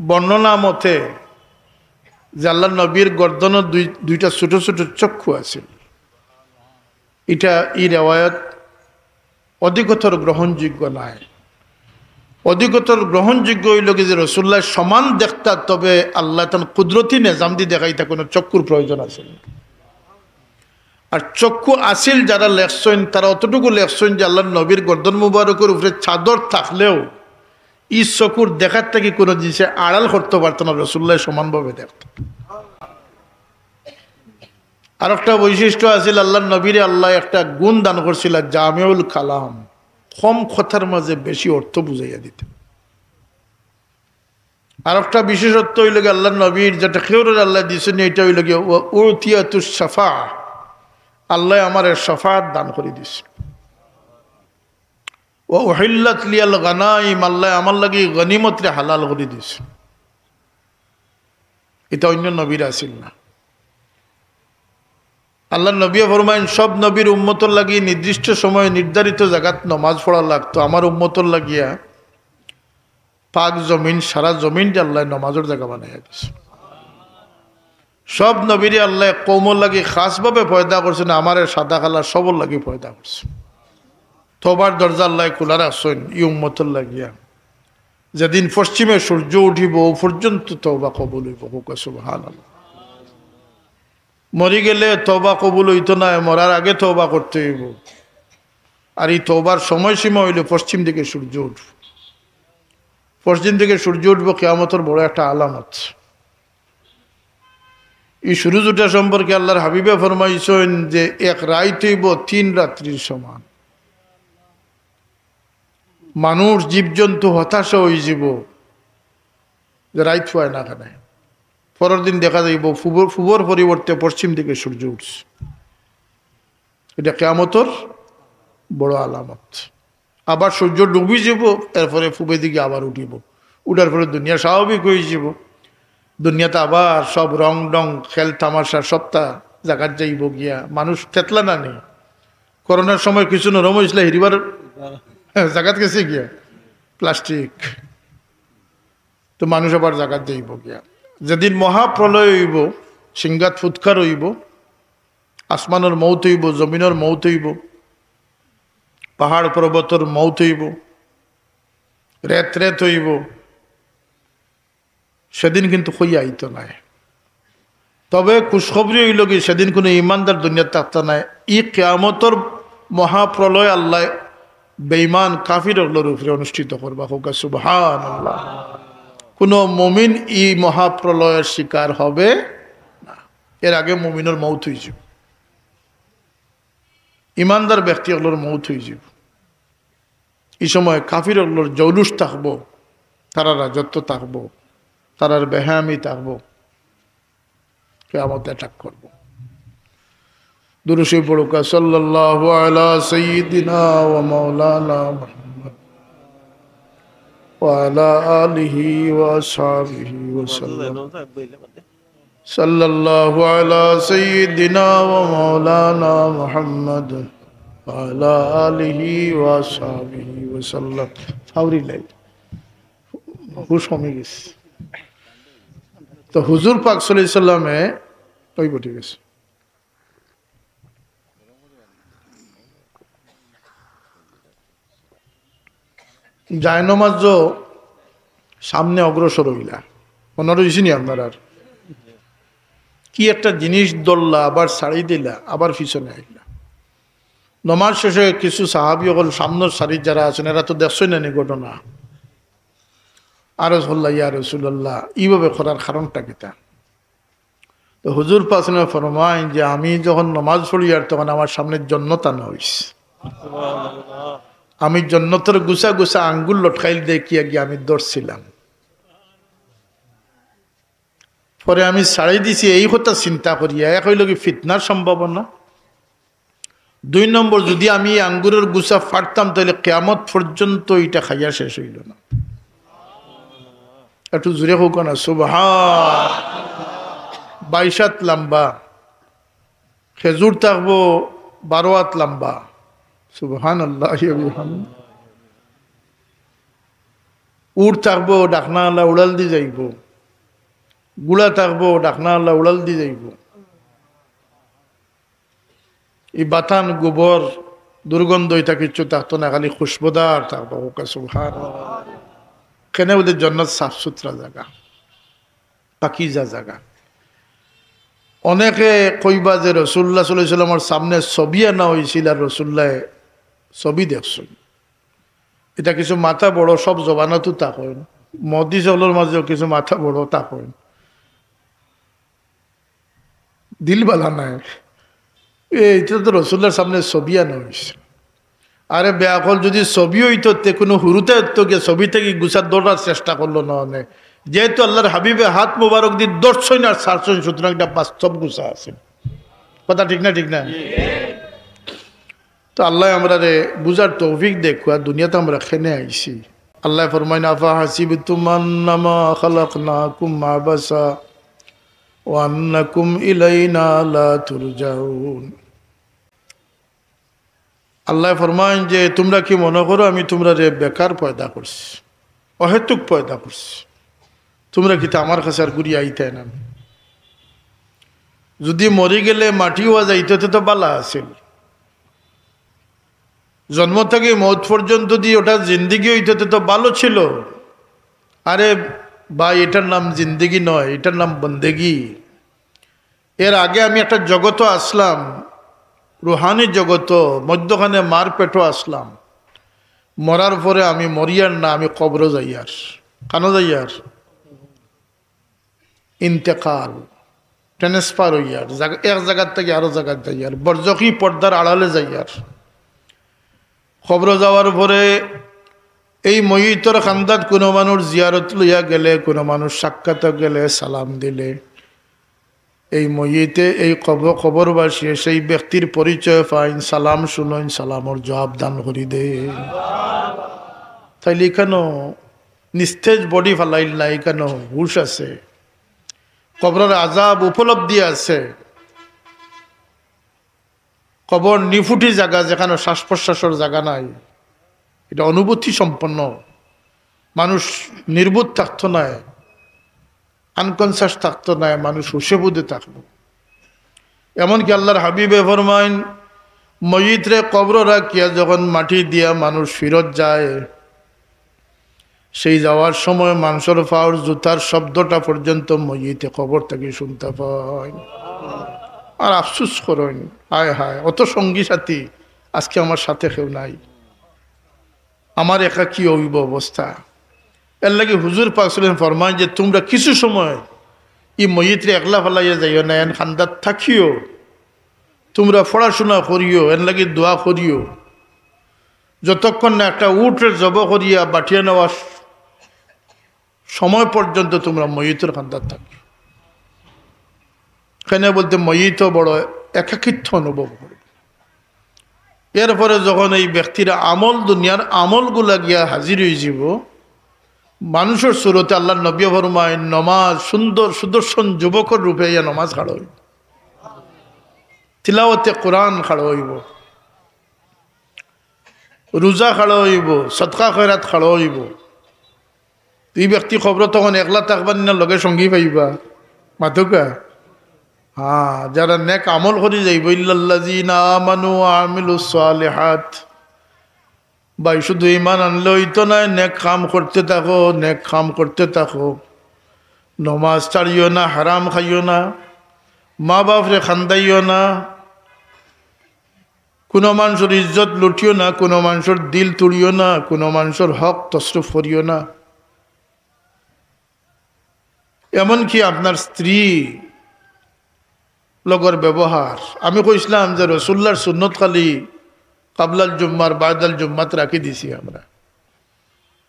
বর্ণনা মতে যে আল্লাহর নবীর গর্দনও দুই, দুইটা ছোট ছোট চক্ষু আছে। ইটা, ই রেওয়ায়ত অধিকতর গ্রহণযোগ্য নায়। অধিকতর গ্রহণযোগ্য অইলো কি যে রাসূলুল্লায় সমান দেখতা, তবে আল্লায় তান কুদরতি নিজাম দি দেখাইতা, কোনো চক্ষুর প্রয়োজন আছে না। আর চক্ষু আছিল যারা লেখছইন, তারা অতটুকু লেখছইন যে আল্লাহর নবীর গর্দন মুবারকর উপরে চাদর থাকলেও ই চকুর দেখার থাকি কোনো জিনিসে আড়াল করতে পারতো না, রাসূলুল্লায় সমানভাবে দেখতা। আর একটা বৈশিষ্ট্য আছিল, আল্লাহর নবীরে আল্লায় একটা গুণ দান করছিলা, জামিউল কালাম, কম কথার মাঝে বেশি অর্থ বুঝাইয়া দিতা। আর একটা বিশেষত্ব অইলো গিয়া আল্লাহর নবীর, যেটা কেউরে আল্লায় দিছইন না, ইটা অইলো গিয়া ওয়া উতিয়াতুশ শাফাআ, আল্লায় আমারে শাফাআত দান করি দিছইন। ওয়া উহিল্লাত লিয়াল গানাইম, আল্লায় আমার লাগি গনিমতরে হালাল করি দিছইন। ইটা অইন্য নবীর আছিল না। আল্লাহর নবীয়ে ফরমাইন, সব নবীর উম্মতর লাগি নির্দিষ্ট সময়ে নির্ধারিত জাগাত নমাজ পড়া লাগতো, আমার উম্মতর লাগিয়া পাক জমিন, সারা জমিনরে আল্লায় নমাজর জাগা বানাইয়া দিছইন। সব নবীরে আল্লায় কওমর লাগি খাসভাবে পয়দা করছইন, আমারে সাদা কালা সবর লাগি পয়দা করছইন। তওবার দরজা আল্লায় খোলা রাখছইন ই উম্মতর লাগিয়া। যেদিন পশ্চিমে সূর্য উঠিবো, অউ পর্যন্ত তওবা কবুল অইবো। কউক্কা সুবহানাল্লাহ। মরি গেলে তওবা কবুল অইতো নায়, মরার আগে তওবা করতে অইবো। আর ই তওবার সময়সীমা অইলো পশ্চিম দিকে সূর্য উঠবো। পশ্চিম দিকে সূর্য উঠবো কিয়ামতর বড় একটা আলামত। ই সুরুজ উঠা সম্পর্কে আল্লাহর হাবিবে ফরমাইছইন যে এক রাইত অইবো তিন রাত্রির সমান। মানুষ, জীবজন্তু হতাশা অইযিবো যে রাইত পায় না কেনে। পরের দিন দেখা যাইবো পূবর, পূবর পরিবর্তে পশ্চিম দিকে সূর্য উঠছে। ইটা কিয়ামতর বড় আলামত। আবার সূর্য ডুবি যাইবো, এরপরে পূবের দিকে আবার উঠিবো। উঠার পরে দুনিয়া স্বাভাবিক অইযিবো। দুনিয়াত আবার সব রং ঢং, খেল তামাশা, সবটা জাগাত যাইব গিয়া। মানুষ তেতলা না নি? করোনার সময় কিছু নরম অইছিল, হিরিবার জাগাত গেছে গিয়া প্লাস্টিক। তো মানুষ আবার জাগাত যাইব গিয়া। যেদিন মহাপ্রলয় অইব, সিংগাত ফুৎকার অইব, আসমানর মউত অইব, জমিনর মউত অইব, পাহাড় পর্বতর মউত অইব, রেত রেত অইব, সেদিন কিন্তু কইয়া আইতো নায়। তবে খুশখবরি অইল কি, সেদিন কোনো ইমানদার দুনিয়াত থাকতা নায়। ই কিয়ামতর মহাপ্রলয় আল্লাহ বেঈমান কাফির অকলর উপরে অনুষ্ঠিত করবা। কউক্কা সুবহানাল্লাহ। কোনো মুমিন ই মহাপ্রলয়ের শিকার হবে না। এর আগে মুমিনর মউত অইযিব, ইমানদার ব্যক্তি অকলর মউত অইযিব। ই সময় কাফির অকলর জৌলুস থাকবো, তারার রাজত্ব থাকবো, তারার বেহায়ামি থাকবো, কিয়ামত অ্যাটাক করবো। দুরুদ শরিফ পড়ুক্কা, সাল্লাল্লাহু আলা সাইয়্যিদিনা ওয়া মাওলানা মুহাম্মদ ওয়া আলা আলিহি ওয়া আসহাবিহি ওয়া সাল্লাম। সাল্লাল্লাহু আলা সাইয়্যিদিনা ওয়া মাওলানা মুহাম্মদ ওয়া আলা আলিহি ওয়া আসহাবিহি ওয়া সাল্লাম। ফাউরি লাই। হুশ কমি গেছে। তো হুজুর পাক সাল্লাল্লাহু আলাইহি সাল্লামে, ওই বটে গেছে। জায়নমাজ সামনে অগ্রসর অইলা, মনে রইছে নি আপনার? আর কি একটা জিনিস ধরলা, আবার ছাড়ি দিলা, আবার পিছনে আইলা। নমাজ শেষে কিছু সাহাবী অকল সামনের সারির যারা আছেন, এরা তো দেখছই না নি ঘটনা। আরজ করলা, "ইয়া রাসূলুল্লাহ, এইভাবে করার কারণটা কিতা?" তো হুজুর পাক সাল্লাল্লাহু আলাইহি ওয়াসাল্লাম ফরমাইন যে, "আমি যখন নমাজ পড়িয়ার, তখন আমার সামনে জন্নত আনা অইছে। আমি জন্নতর গুছা গুছা আঙ্গুর লটকাইল দেখিয়া গিয়া আমি ধরছিলাম। পরে আমি ছাড়ি দিছি এই কথা চিন্তা করিয়া।" এক অইল কি ফিতনার সম্ভাবনা, দুই নম্বর, যদি আমি এই আঙ্গুরের গুছা ফাড়তাম, তাহলে কিয়ামত পর্যন্ত এটা খাইয়া শেষ অইল না। একটু জোরে কউক্কা না, সুবহান। বাইশ আত লম্বা, খেজুর থাকবো বারো আত লম্বা। সুবহানাল্লাহি ওয়া বিহামদিহি। উট থাকবো, ডাকনাআলা উড়াল দি যাইবো। ঘুড়া থাকবো, ডাকনাআলা উড়াল দি যাইবো। ই বাতান, গোবর, দুর্গন্ধ, ইটা কিচ্ছু থাকতো না, খালি খুশবুদার থাকবো। কউক্কা সুবহান। কেনে বুলে জন্নত সাফ সুতরা জাগা, পাকিজা জাগা। অনেকে কইবা যে রাসূলুল্লাহ সাল্লাল্লাহু আলাইহি ওয়াসাল্লামর সামনে ছবি আনা অইছিল আর রাসূলুল্লাহ ছবি দেখছইন। ইটা কিছু মাথা বড়, সব জমানাত তা কইন, মুহাদ্দিস অকলর মাঝেও কিছু মাথা বড় তা কইন। দিল বালা নাই। এ, ইটা তো রাসূলুল্লাহর সামনে ছবি আনা অইছে। আরে বেআকল, যদি ছবি অইতো, তে কোনো হুরুতায় তো গিয়া ছবি থাকি গুছা ধরার চেষ্টা করলো না অনে। যেহেতু আল্লাহর হাবিবে হাত মোবারক দি ধরছইন আর ছাড়ছইন, সুতরাং ইটা বাস্তব গুছা আছে। কথা ঠিক না, ঠিক না? তো আল্লাহ আমরারে বুঝার তৌফিক দেউক্কা, দুনিয়াত আমরা কেনে আইছি। আল্লাহ ফরমাইন, "আফা হাসিবতুম আন্নামা খালাকনাকুম আবাসা ওয়া আন্নাকুম ইলাইনা লা তুরজাউন।" আল্লাহ ফরমাইন যে, "তুমরা কি মনো করো আমি তুমরারে বেকার পয়দা করছি, অহেতুক পয়দা করছি? তুমরা কিতা আমার কাছে আর ঘুরিয়া আইতায় না? যদি মরি গেলে মাটি অওয়া যাইতো, তে তো বালা আছিল। জন্ম থাকি মউত পর্যন্ত যদি ওটা জিন্দেগি অইতো, তে তো ভালো ছিল।" আরে ভাই, ইটার নাম জিন্দেগি নয়, ইটার নাম বন্দেগি। এর আগে আমি একটা জগতো আছলাম, রুহানি জগতো, মধ্যখানে মার পেটো আছলাম। মরার পরে আমি মরিয়ার না, আমি কবরো যাইয়ার। কানো যাইয়ার? ইন্তেকাল, ট্রান্সফার অইয়ার, জাগা-, এক জাগার থাকি আরো জাগাত যাইয়ার, বরজখি পর্দার আড়ালে যাইয়ার। কবরো যাওয়ার পরে এই মইয়িতর কান্দাত কোনো মানুষ জিয়ারত লইয়া গেলে, কোনো মানুষ সাক্ষাতো গেলে, সালাম দিলে, এই মইয়িতে, এই কব-, কবরবাসীয়ে সেই ব্যক্তির পরিচয় পাইন, সালাম শুনইন, সালামর জবাব দান করি দেইন। তাইলে ইখানো নিস্তেজ বডি ফালাইল না, ইখানো হুশ আছে, কবরর আযাব উপলব্ধি আছে। কবর নিফুটি জাগা, যেখানো শ্বাস প্রশ্বাসর জাগা নাই, ইটা অনুভূতি সম্পন্ন। মানুষ নির্বোধ থাকতো নায়, আনকনশাস থাকতো নায়, মানুষ হুশে বুদ্ধে থাকবো। এমনকি আল্লাহর হাবিবে ফরমাইন, ময়িতরে কবরো রাখিয়া যখন মাটি দিয়া মানুষ ফিরত যায়, সেই যাওয়ার সময় মানষর পাওর জুতার শব্দটা পর্যন্ত ময়িতে কবর থাকি শুনতা পাইন। আর আফসুস করইন, হায় হায়, অত সঙ্গী সাথী, আজকে আমার সাথে কেউ নাই, আমার একাকী অইবো অবস্থা। এরলাগি হুজুর পাক সাল্লাল্লাহু আলাইহি ওয়াসাল্লাম ফরমাইন যে, তুমরা কিছু সময় ই ময়িতরে একলা ফালাইয়া যাইও না, এন কান্দাত থাকিও, তুমরা পড়াশুনা করিও, এরলাগি দোয়া করিও। যতক্ষণ না একটা উটরে জবো করিয়া বাটিয়া নেওয়ার সময় পর্যন্ত তুমরা ময়িতর কান্দাত থাকিও। কেনে বলতে ময়িতও বড় একাকিত্ব অনুভব করে। এরপরে যখন এই ব্যক্তির আমল, দুনিয়ার আমলগুলা গিয়া হাজির অইযিবো, মানষর সুরতে আল্লাহর নবী ফরমাইন, নমাজ সুন্দর সুদর্শন যুবকর রূপে আইয়া নমাজ খাড়া অইবো, তিলাওয়াতে কোরআন খাড়া অইবো, রোজা খাড়া অইবো, সদকা খয়রাত খাড়া অইবো। ই ব্যক্তি কবরো তখন একলা থাকবা নি না, লগে সঙ্গী পাইবা? মাতউক্কা। হ্যাঁ, যারা নেক আমল করি যাইবো, ইল্লাল্লাযীনা আমানু ওয়া আমিলুস সালিহাত। ভাই, শুধু ঈমান আনলে অইতো নায়, নেক কাম করতে থাকো, নেক কাম করতে থাকো। নমাজ ছাড়িও না, হারাম খাইও না, মা বাপরে কান্দাইও না, কুনু মানষর ইজ্জত লুটিও না, কুনু মানষর দিল তুড়িও না, কুনু মানষর হক তসরুফ করিও না। এমনকি আপনার স্ত্রী লগর ব্যবহার। আমি কইছলাম যে রসুল্লাহর সুন্নত খালি কাবলাল জুম্মার বাদাল জুম্মাত রাখি দিছি আমরা।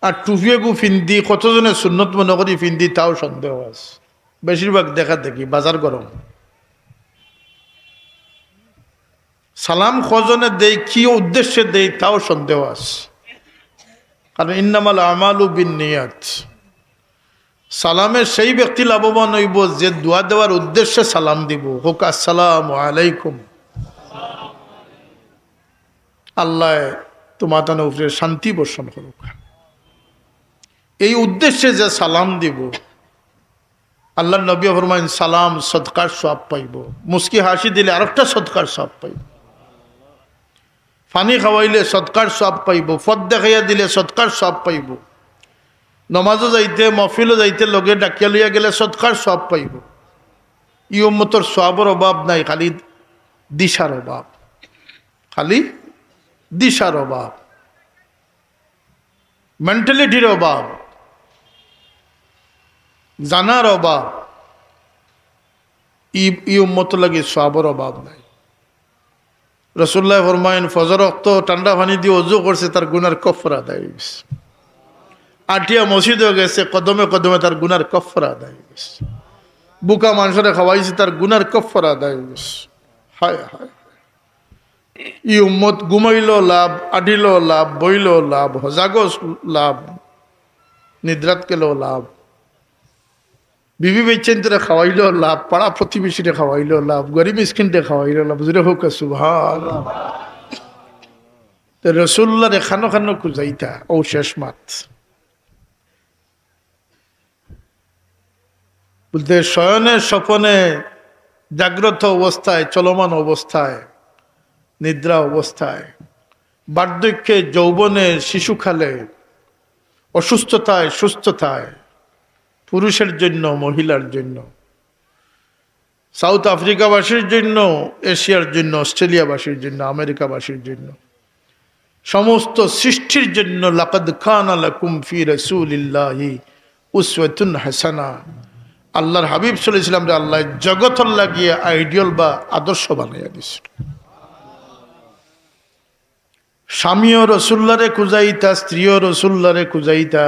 আর টুপি এগু ফিন্দি কতজনে সুন্নত মনে করি ফিন্দি, তাও সন্দেহ আছে। বেশিরভাগ দেখা দেখি বাজার গরম। সালাম কজনে দেই, কি উদ্দেশ্যে দেই, তাও সন্দেহ আছে। কারণ ইন্নামাল আমালু বিন নিয়াত। সালামে সেই ব্যক্তি লাভবান অইবো যে দোয়া দেওয়ার উদ্দেশ্যে সালাম দিবো, কউক্কা আসসালামু আলাইকুম। আল্লায় তুমাতানর উপরে শান্তি বর্ষণ করুক। এই উদ্দেশ্যে যে সালাম দিবো, আল্লাহর নবী ফরমাইন, সালাম সদকার সওয়াব পাইবো, মুস্কি হাসি দিলে আরেকটা সদকার সওয়াব পাইবো, পানি খাওয়াইলে সদকার সওয়াব পাইবো, পথ দেখাইয়া দিলে সদকার সওয়াব পাইবো, নমাজো যাইতে, মহফিলো যাইতে লগে ডাকিয়া লইয়া গেলে সদকার সওয়াব পাইবো। ই উম্মতর সওয়াবর অভাব নাই, খালি দিশার অভাব, খালি দিশার অভাব, মেন্টালিটির অভাব, জানার অভাব। ই, ই উম্মতর লাগি সওয়াবর অভাব নাই। রসুল্লায় ফরমাইন, ফজর অক্ত ঠান্ডা পানি দি অজু করছে, তার গুনার কফফারা আদায় অইগেছে। আটিয়া মসজিদো গেছে, কদমে কদমে তার গুনার কফফারা আদায় অইগেছে। ভুকা মানষরে খাওয়াইছে, তার গুনার কফফারা আদায় অইগেছে। হায় হায়। ই উম্মত ঘুমাইলেও লাভ, আটিলেও লাভ, বইলেও লাভ, হজাগো লাভ, নিদ্রাত গেলেও লাভ, বিবি বেচ্চাইন্তরে খাওয়াইলেও লাভ, পাড়া প্রতিবেশীরে খাওয়াইলেও লাভ, গরিব মিসকিনরে খাওয়াইলেও লাভ। জোরে কউক্কা সুবহানাল্লাহ। তে রসুল্লারে খানো খানো খুজাইতা, অউ শেষ মাত। বলতে শয়নে, স্বপনে, জাগ্রত অবস্থায়, চলমান অবস্থায়, নিদ্রা অবস্থায়, বার্ধক্যে, যৌবনে, শিশুকালে, অসুস্থতায়, সুস্থতায়, পুরুষের জন্য, মহিলার জন্য, সাউথ আফ্রিকাবাসীর জন্য, এশিয়ার জন্য, অস্ট্রেলিয়াবাসীর জন্য, আমেরিকাবাসীর জন্য, সমস্ত সৃষ্টির জন্য। লাকাদ কানা লাকুম ফি রাসূলিল্লাহি উসওয়াতুন হাসানা। আল্লাহর হাবিব সাল্লাল্লাহু আলাইহি ওয়াসাল্লামরে আল্লায় জগতর লাগিয়া আইডিয়াল বা আদর্শ বানাইয়া দিছইন। স্বামীও রসুল্লারে খুজাইতা, স্ত্রীও রসুল্লারে খুজাইতা,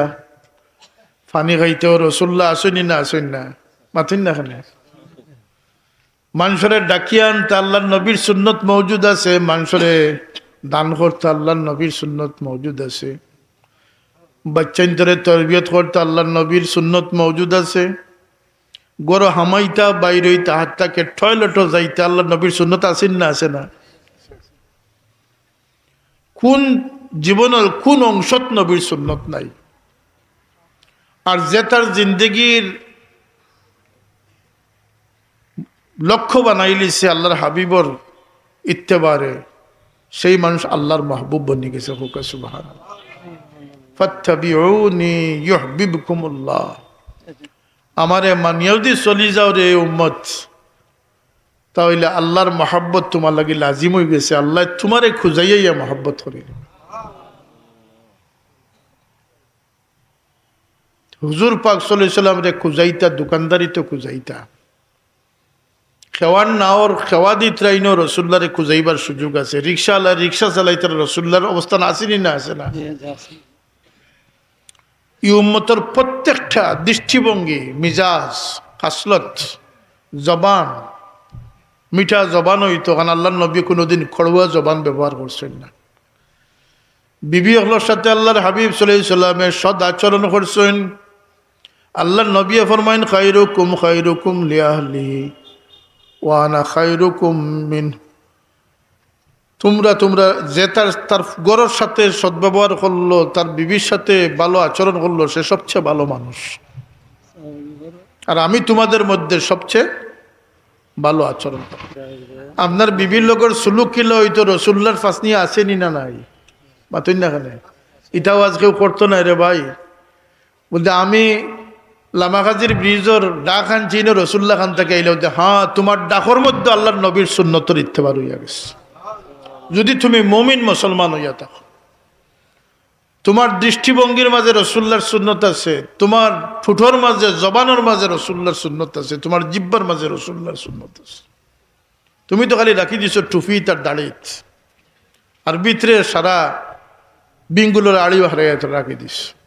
পানি খাইতেও রসুল্লা আছইন নি না আছইন না? মাতইন না কেনে? মানষরে ডাকিয়া আনতা আল্লাহর নবীর সুন্নত মওজুদ আছে, মানষরে দান করতা আল্লাহর নবীর সুন্নত মওজুদ আছে, বাচ্চাইন্তরে তরবিয়ত করতা আল্লাহর নবীর সুন্নত মওজুদ আছে, ঘরো হামাইতা, বাইর অইতা, হাত্তা কে টয়লেটো যাইতা আল্লাহর নবীর সুন্নত আছইন না আছে না? কোন জীবনর কোন অংশত নবীর সুন্নত নাই? আর যে তার জিন্দেগির লক্ষ্য বানাইলিছে আল্লাহর হাবিবর ইত্তেবারে, সেই মানুষ আল্লাহর মাহবুব বনি গেছে। কউক্কা সুবহানাল্লাহ। ফাত্তাবিউনি ইউহবিবকুমুল্লাহ। আমারে মানিয়া যুদি চলি যাও রে উম্মত, তা অইলে আল্লাহর মহব্বত তুমার লাগি লাজিম অই গেছে। আল্লায় তুমারে খুজাইয়া ইয়া মহব্বত করিল। হুজুর পাক সাল্লাল্লাহু আলাইহি ওয়াসাল্লামরে খুজাইতা, দোকানদারিত খুজাইতা। খেওয়ার নাওর খেওয়া দি ত্রাইনও রসুল্লাহরে খুজাইবার সুযোগ আছে। রিক্সাআলা রিক্সা চালাইতারা, রসুল্লাহর অবস্থান আছে নি না, আছে না? জি, জি, আছে। ই উম্মতর প্রত্যেকটা দৃষ্টিভঙ্গি, মিজাজ, খাসলত, জবান, মিঠা জবান অইতো, কারণ আল্লাহর নবী কোনোদিন কড়ুয়া জবান ব্যবহার করছইন না। বিবি অকলর সাথে আল্লাহর হাবিব সাল্লাল্লাহু আলাইহি ওয়াসাল্লামে সদ আচরণ করছইন। আল্লাহর নবী ফরমাইন, "খায়রুকুম খায়রুকুম লিআহলিহি ওয়া আনা খায়রুকুম মিন।" তুমরা, তুমরা যে তার, তার ঘরর সাথে সদ্ব্যবহার করলো, তার বিবির সাথে ভালো আচরণ করলো, সে সবচেয়ে ভালো মানুষ। আর আমি তোমাদের মধ্যে সবচেয়ে ভালো আচরণ করি। আপনার বিবির লগর সুলুক কিলা অইতো, রসুল্লাহর ফাসনি আছে নি না নাই? মাতইন না কেনে? ইটাও আজ কেউ করতো না রে ভাই। বলতে, "আমি লামাকাজির ব্রিজর ডাক আনছি না, রসুল্লাহ খান থেকে আইলে।" বলতে, "হ্যাঁ, তোমার ডাকর মধ্যে আল্লাহর নবীর সুন্নতর ইত্তেবা রইয়া গেছে। যদি তুমি মুমিন মুসলমান হইয়া থাকো, তোমার দৃষ্টিভঙ্গির মাঝে রসুল্লাহর সুন্নত আছে, তোমার ঠুটর মাঝে, জবানর মাঝে রসুল্লাহর সুন্নত আছে, তোমার জিব্বার মাঝে রসুল্লাহর সুন্নত আছে। তুমি তো খালি রাখি দিছো টুপি তার দাড়িত, আর ভিতরে সারা বিঙ্গুলোর আড়িও হারাইয়া রাখি দিছো।"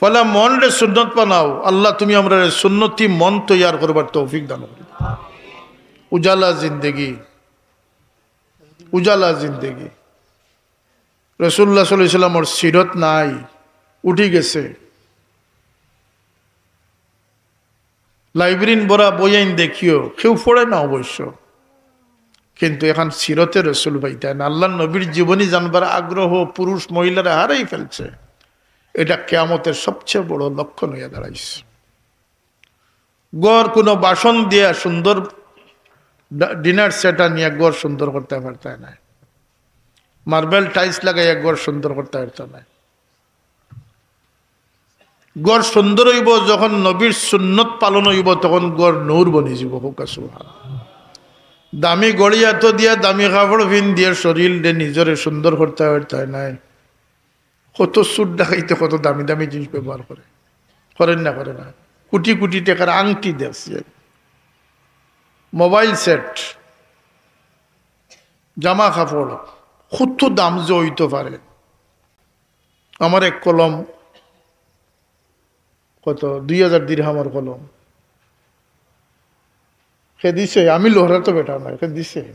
ফলে মনরে সুন্নত বানাও। আল্লাহ, তুমি আমরারে সুন্নতি মন তৈয়ার করবার তৌফিক দান করো। উজালা জিন্দেগি, উজালা জিন্দেগি। রাসূলুল্লাহ সাল্লাল্লাহু আলাইহি ওয়াসাল্লামর সিরত নাই, উঠি গেছে। লাইব্রেরিন ভরা বইয়াইন দেখিও, কেউ পড়ে না অবশ্য, কিন্তু এখন সিরতে রসুল পাইতায় না। আল্লাহর নবীর জীবনী জানবার আগ্রহ পুরুষ মহিলারা হারাই ফেলছে। এটা কিয়ামতের সবচেয়ে বড় লক্ষণ হইয়া দাঁড়াইছে। ঘর কোনো বাসন দিয়া সুন্দর ডা-, ডিনার সেট আনিয়া ঘর সুন্দর করতে পারতায় না, মার্বেল টাইলস লাগাইয়া ঘর সুন্দর করতে পারতায় না। ঘর সুন্দর হইব যখন নবীর সুন্নত পালন হইব, তখন ঘর নূর বনি যাব। কউক্কা সুবহানাল্লাহ। দামি ঘড়ি আতো দিয়া, দামি কাপড় পিন দিয়া, শরীর দে নিজরে সুন্দর করতে পারতায় নায়। কত চুর ডাকাইতে কত দামি দামি জিনিস ব্যবহার করে, করেন না, করে না? কোটি কোটি টাকার আংটি দেখছি, মোবাইল সেট, জামা কাপড়, কত দাম যে হইতে পারে। আমার এক কলম, কত, দুই হাজার দিরহামর কলম, সে দিছে, আমি লোহরা তো বেটা নয়, সে দিছে।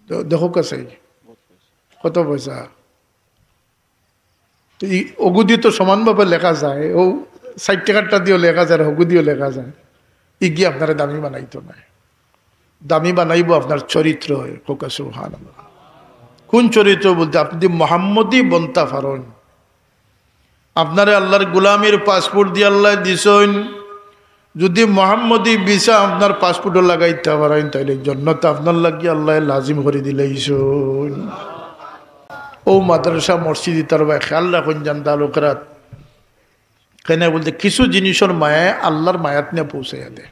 দে-, দেখো কাছে কত পয়সা। তো ই অগুদি তো সমানভাবে লেখা যায়, ও ষাট টাকারটা দিয়েও লেখা যায়, অগুদিও লেখা যায়। ইগিয়ে আপনারে দামি বানাইতো নায়, দামি বানাইব আপনার চরিত্র। কউক্কা সুবহানাল্লাহ। কোন চরিত্র বলতে, আপনি যদি মোহাম্মদী বনতা পারইন, আপনারে আল্লাহর গোলামির পাসপোর্ট দিয়া আল্লায় দিছইন, যদি মোহাম্মদী ভিসা আপনার পাসপোর্টো লাগাইতা পারইন, তাইলে জন্নত আপনার লাগি আল্লায় লাজিম করি দিলাইছইন। ও মাদ্রাসা মসজিদ ইতার বায় খেয়াল রাখইন যান, তালুকরাত। কেনে বলতে, কিছু জিনিসর মায়ায় আল্লাহর মায়াত নিয়া পৌঁছাইয়া দেয়।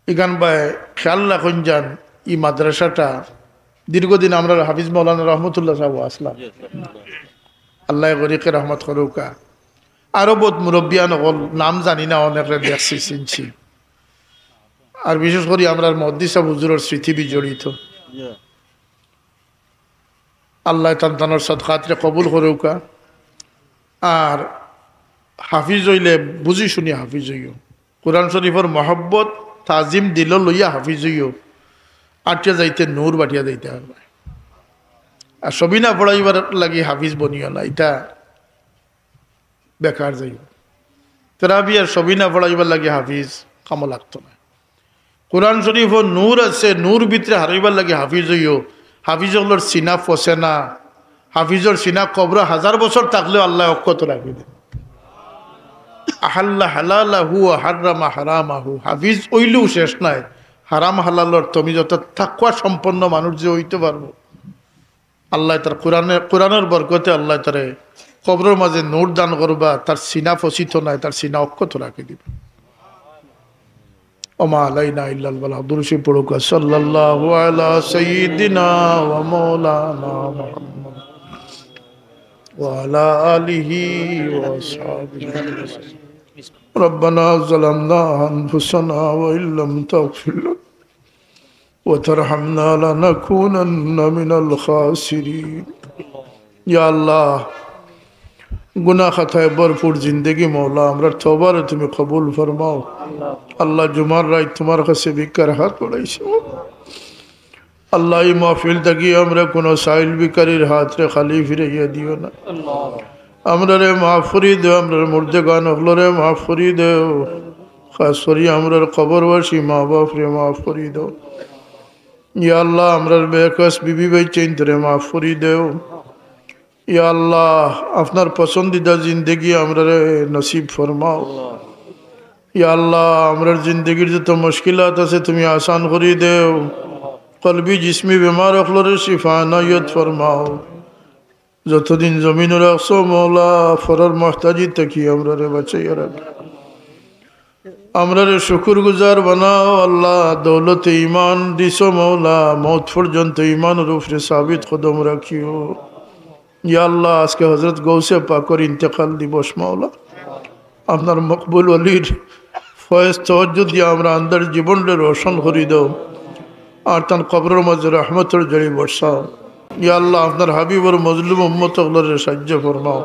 ইখান বায় খেয়াল রাখইন যান, ই মাদ্রাসাটা দীর্ঘদিন আমরার হাফিজ মাওলানা রহমতুল্লাহ সাহেব আছলা, আল্লায় গরিকে রহমত করউক্কা। আরো বউত মুরব্বিয়ান অকল, নাম জানি না, অনেকরে দেখছি, চিনছি। আর বিশেষ করি আমরার মুহাদ্দিস সাহেব হুজুরর স্মৃতি বিজড়িত। আল্লায় তান তানর সদকাতরে কবুল করউক্কা। আর হাফিজ অইলে বুঝি শুনি হাফিজ অইও। কোরআন শরীফর মহব্বত, তাজিম দিলো লইয়া হাফিজ অইও। আটিয়া যাইতে নূর বাটিয়া যাইতা পারবায়। আর সবিনা পড়াইবার লাগি হাফিজ বনিও না, ইটা বেকার যাইব। তেরাবি আর সবিনা পড়াইবার লাগি হাফিজ কামো লাগতো নায়। কোরআন শরীফো নূর আছে, নূর ভিতরে হারাইবার লাগি হাফিজ অইও। হাফিজ অকলর সিনা ফসে না, হাফিজর সিনা কবরো হাজার বছর থাকলেও আল্লায় অক্ষত রাখি দেইন। আহাল্লা হালালাহু ওয়া হাররামা হারামাহু। হাফিজ অইলেও শেষ নাই, হারাম হালালর তমিজ, অর্থাৎ তাকওয়া সম্পন্ন মানুষ যে অইতে পারবো, আল্লায় তার কোরআনে, কোরআনর বরকতে আল্লায় তারে কবরর মাঝে নূর দান করবা, তার সিনা ফসিত নাই, তার সিনা অক্ষত রাখি দিবা। ওমা আলাইনা ইল্লাল বালাগ। দুরূদ শরীফ পড়ুক্কা, সাল্লাল্লাহু আলা সাইয়্যিদিনা ওয়া মাওলানা মুহাম্মদ ওয়া আলা আলিহি ওয়া আসহাবিহি। ربنا ظلمنا أنفسنا وإن لم تغفر لنا وترحمنا لنكونن من الخاسرين। ইয়া আল্লাহ, গুনাহ খাতায় ভরপুর জিন্দেগি মওলা, আমরার তওবারে তুমি কবুল ফরমাও। আল্লাহ, জুমার রাইত তুমার কাছে ভিক্ষার হাত বাড়াইছি। আল্লাহ, ই মাহফিল থাকি আমরা কুনু সাইল ভিখারির হাতরে খালি ফিরাইয়া দিও না। আমরারে মাফ করি দেও, আমরার মুর্দেগান অকলরে মাফ করি দেও, খাস করি আমরার কবরবাসী মা বাপরে মাফ করি দেও। ইয়া আল্লাহ, আমরার বেকস বিবি বাইচ্চাইন্তরে মাফ করি দেও। ইয়া আল্লাহ, আপনার পছন্দিদা জিন্দেগি আমরারে নসিব ফরমাও। ইয়া আল্লাহ, আমরার জিন্দেগির যত মুশকিলাত আছে তুমি আসান করি দেও। কলবি জিসমি বেমার অকলরে শিফা এনায়েত ফরমাও। যতদিন জমিনো রাখছো মওলা, পরর মহতাজি থাকি আমরারে বাঁচাইয়া রাখো। আমরারে শুকুর গুজার বানাও আল্লাহ, দৌলতে ইমান দিছো মওলা, মউত পর্যন্ত ইমানর উপরে সাবিত কদম রাখিও। ইয়া আল্লাহ, আজকে হযরত গৌসে পাকর ইন্তেকাল দিবস মওলা, আপনার মকবুল ওলির ফয়েজ তওয়াজ্জুহ দিয়া আমরার আন্ধার জীবনরে রোশন করি দেও, আর তান কবরর মাঝে রহমতর ঝড়ি বর্ষাও। ইয়া আল্লাহ, আপনার হাবিবর মজলুম উম্মত অকলরে সাহায্য ফরমাও।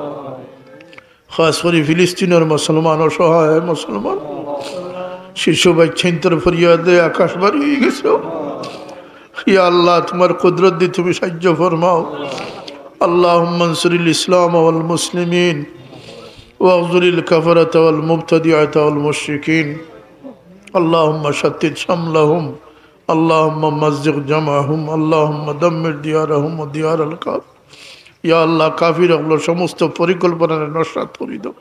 খাস করি ফিলিস্তিনর মুসলমান, অসহায় মুসলমান, শিশু বাইচ্চাইন্তর ফরিয়াদে আকাশ বাড়ি অই গেছে। ইয়া আল্লাহ, তুমার কুদরত দি তুমি সাহায্য ফরমাও। اللهم انصر الإسلام والمسلمين واخذل الكفرة والمبتدعة والمشركين. اللهم شتت شملهم. اللهم مزق جمعهم. اللهم دمر ديارهم وديار الكافرين. ইয়া আল্লাহ, কাফির অকলর সমস্ত পরিকল্পনারে নস্যাৎ করি দেও।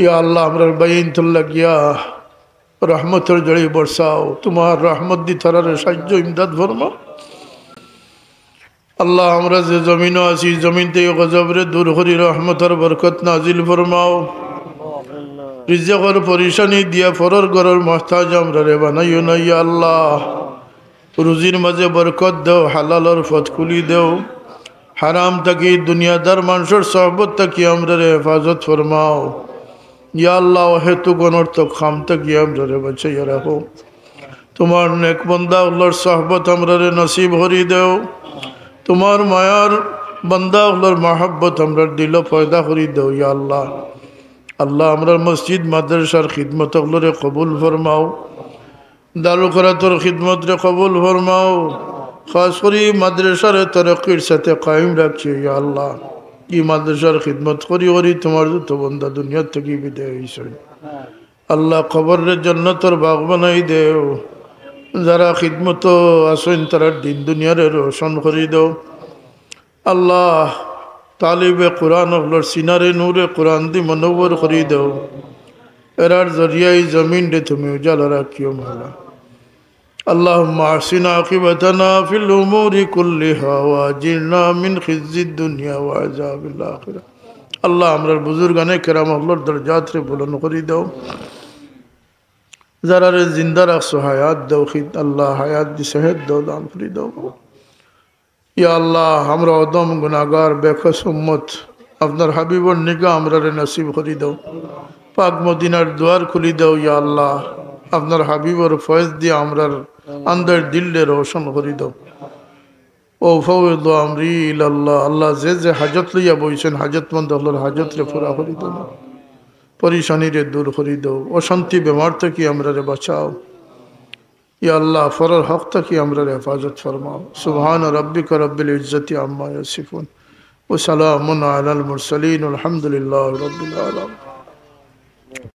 ইয়া আল্লাহ, আমরার বাইন্তর লাগিয়া রহমতর ঝড়ি বর্ষাও, তুমার রহমত দি তারারে সাহায্য ইমদাদ ফরমাও। আল্লাহ, আমরা যে জমিনো আছি, জমিন থাকি গজবরে দূর করি রহমতর বরকত নাজিল ফরমাও। রিজিকর পরিশানি দিয়া পরর ঘরর মহতাজ আমরারে বানাইও না, ইয়া আল্লাহ। রুজির মাঝে বরকত দেও, হালালর পথ খুলি দেও। হারাম থাকি, দুনিয়াদার মানষর সোহবত থাকি আমরারে হেফাজত ফরমাও। ইয়া আল্লাহ, অহেতুক অনর্থক কাম থাকি আমরারে বাঁচাইয়া রাখো। তুমার নেক বান্দা অকলর সোহবত আমরারে নসিব করি দেও। তুমার মায়ার বান্দা অকলর মহব্বত আমরার দিলো পয়দা করি দেও, ইয়া আল্লাহ। আল্লাহ, আমরার মসজিদ মাদ্রাসার খিদমত অকলরে কবুল ফরমাও। দারুল কেরাতর খিদমতরে কবুল ফরমাও। খাস করি মাদ্রাসারে তরক্কির সাথে কায়েম রাখিও, ইয়া আল্লাহ। ই মাদ্রাসার খিদমত করি করি তুমার যত বান্দা দুনিয়া থাকি বিদায় অইছইন, আল্লাহ, কবররে জন্নতর বাগ বানাই দেও। যারা খিদমতো আছইন, তারার দিন দুনিয়ারে রোশন করি দেও। আল্লাহ, তালিবে কোরআন অকলর সিনারে নূরে কোরআন দি মুনাওয়ার করি দেও। এরার জরিয়ায় জমিনরে তুমি উজালা রাখিও মওলা। اللهم أحسن عاقبتنا في الأمور كلها وأجرنا من خزي الدنيا وعذاب الآخرة. আল্লাহ, আমরার বুজুর্গানে কেরাম অকলর দরজাতরে বুলন্দ করি দেও। যারারে জিন্দা রাখছো, হায়াত দেও, খিদ-, আল্লাহ, হায়াত দি সেহত দেও, দান করি দেও। ইয়া আল্লাহ, আমরা অধম গুনাগার বেকস উম্মত, আপনার হাবিবর নিগাহ আমরারে নসিব করি দেও। পাক মদিনার দুয়ার খুলি দেও, ইয়া আল্লাহ। আপনার হাবিবর ফয়েজ দিয়া আমরার আন্ধার দিলরে রোশন করি দেও। وأفوض أمري إلى الله. আল্লাহ, যে যে হাজত লইয়া বইছইন, হাজতমন্দ অকলর হাজতরে পুরা করি দেও। পরিশানিরে দূর করি দেও। অশান্তি বেমার থাকি আমরারে বাঁচাও। ইয়া আল্লাহ, পরর হক থাকি আমরারে হেফাজত ফরমাও। سبحان ربك رب العزة عما يصفون وسلام على المرسلين والحمد لله رب العالمين.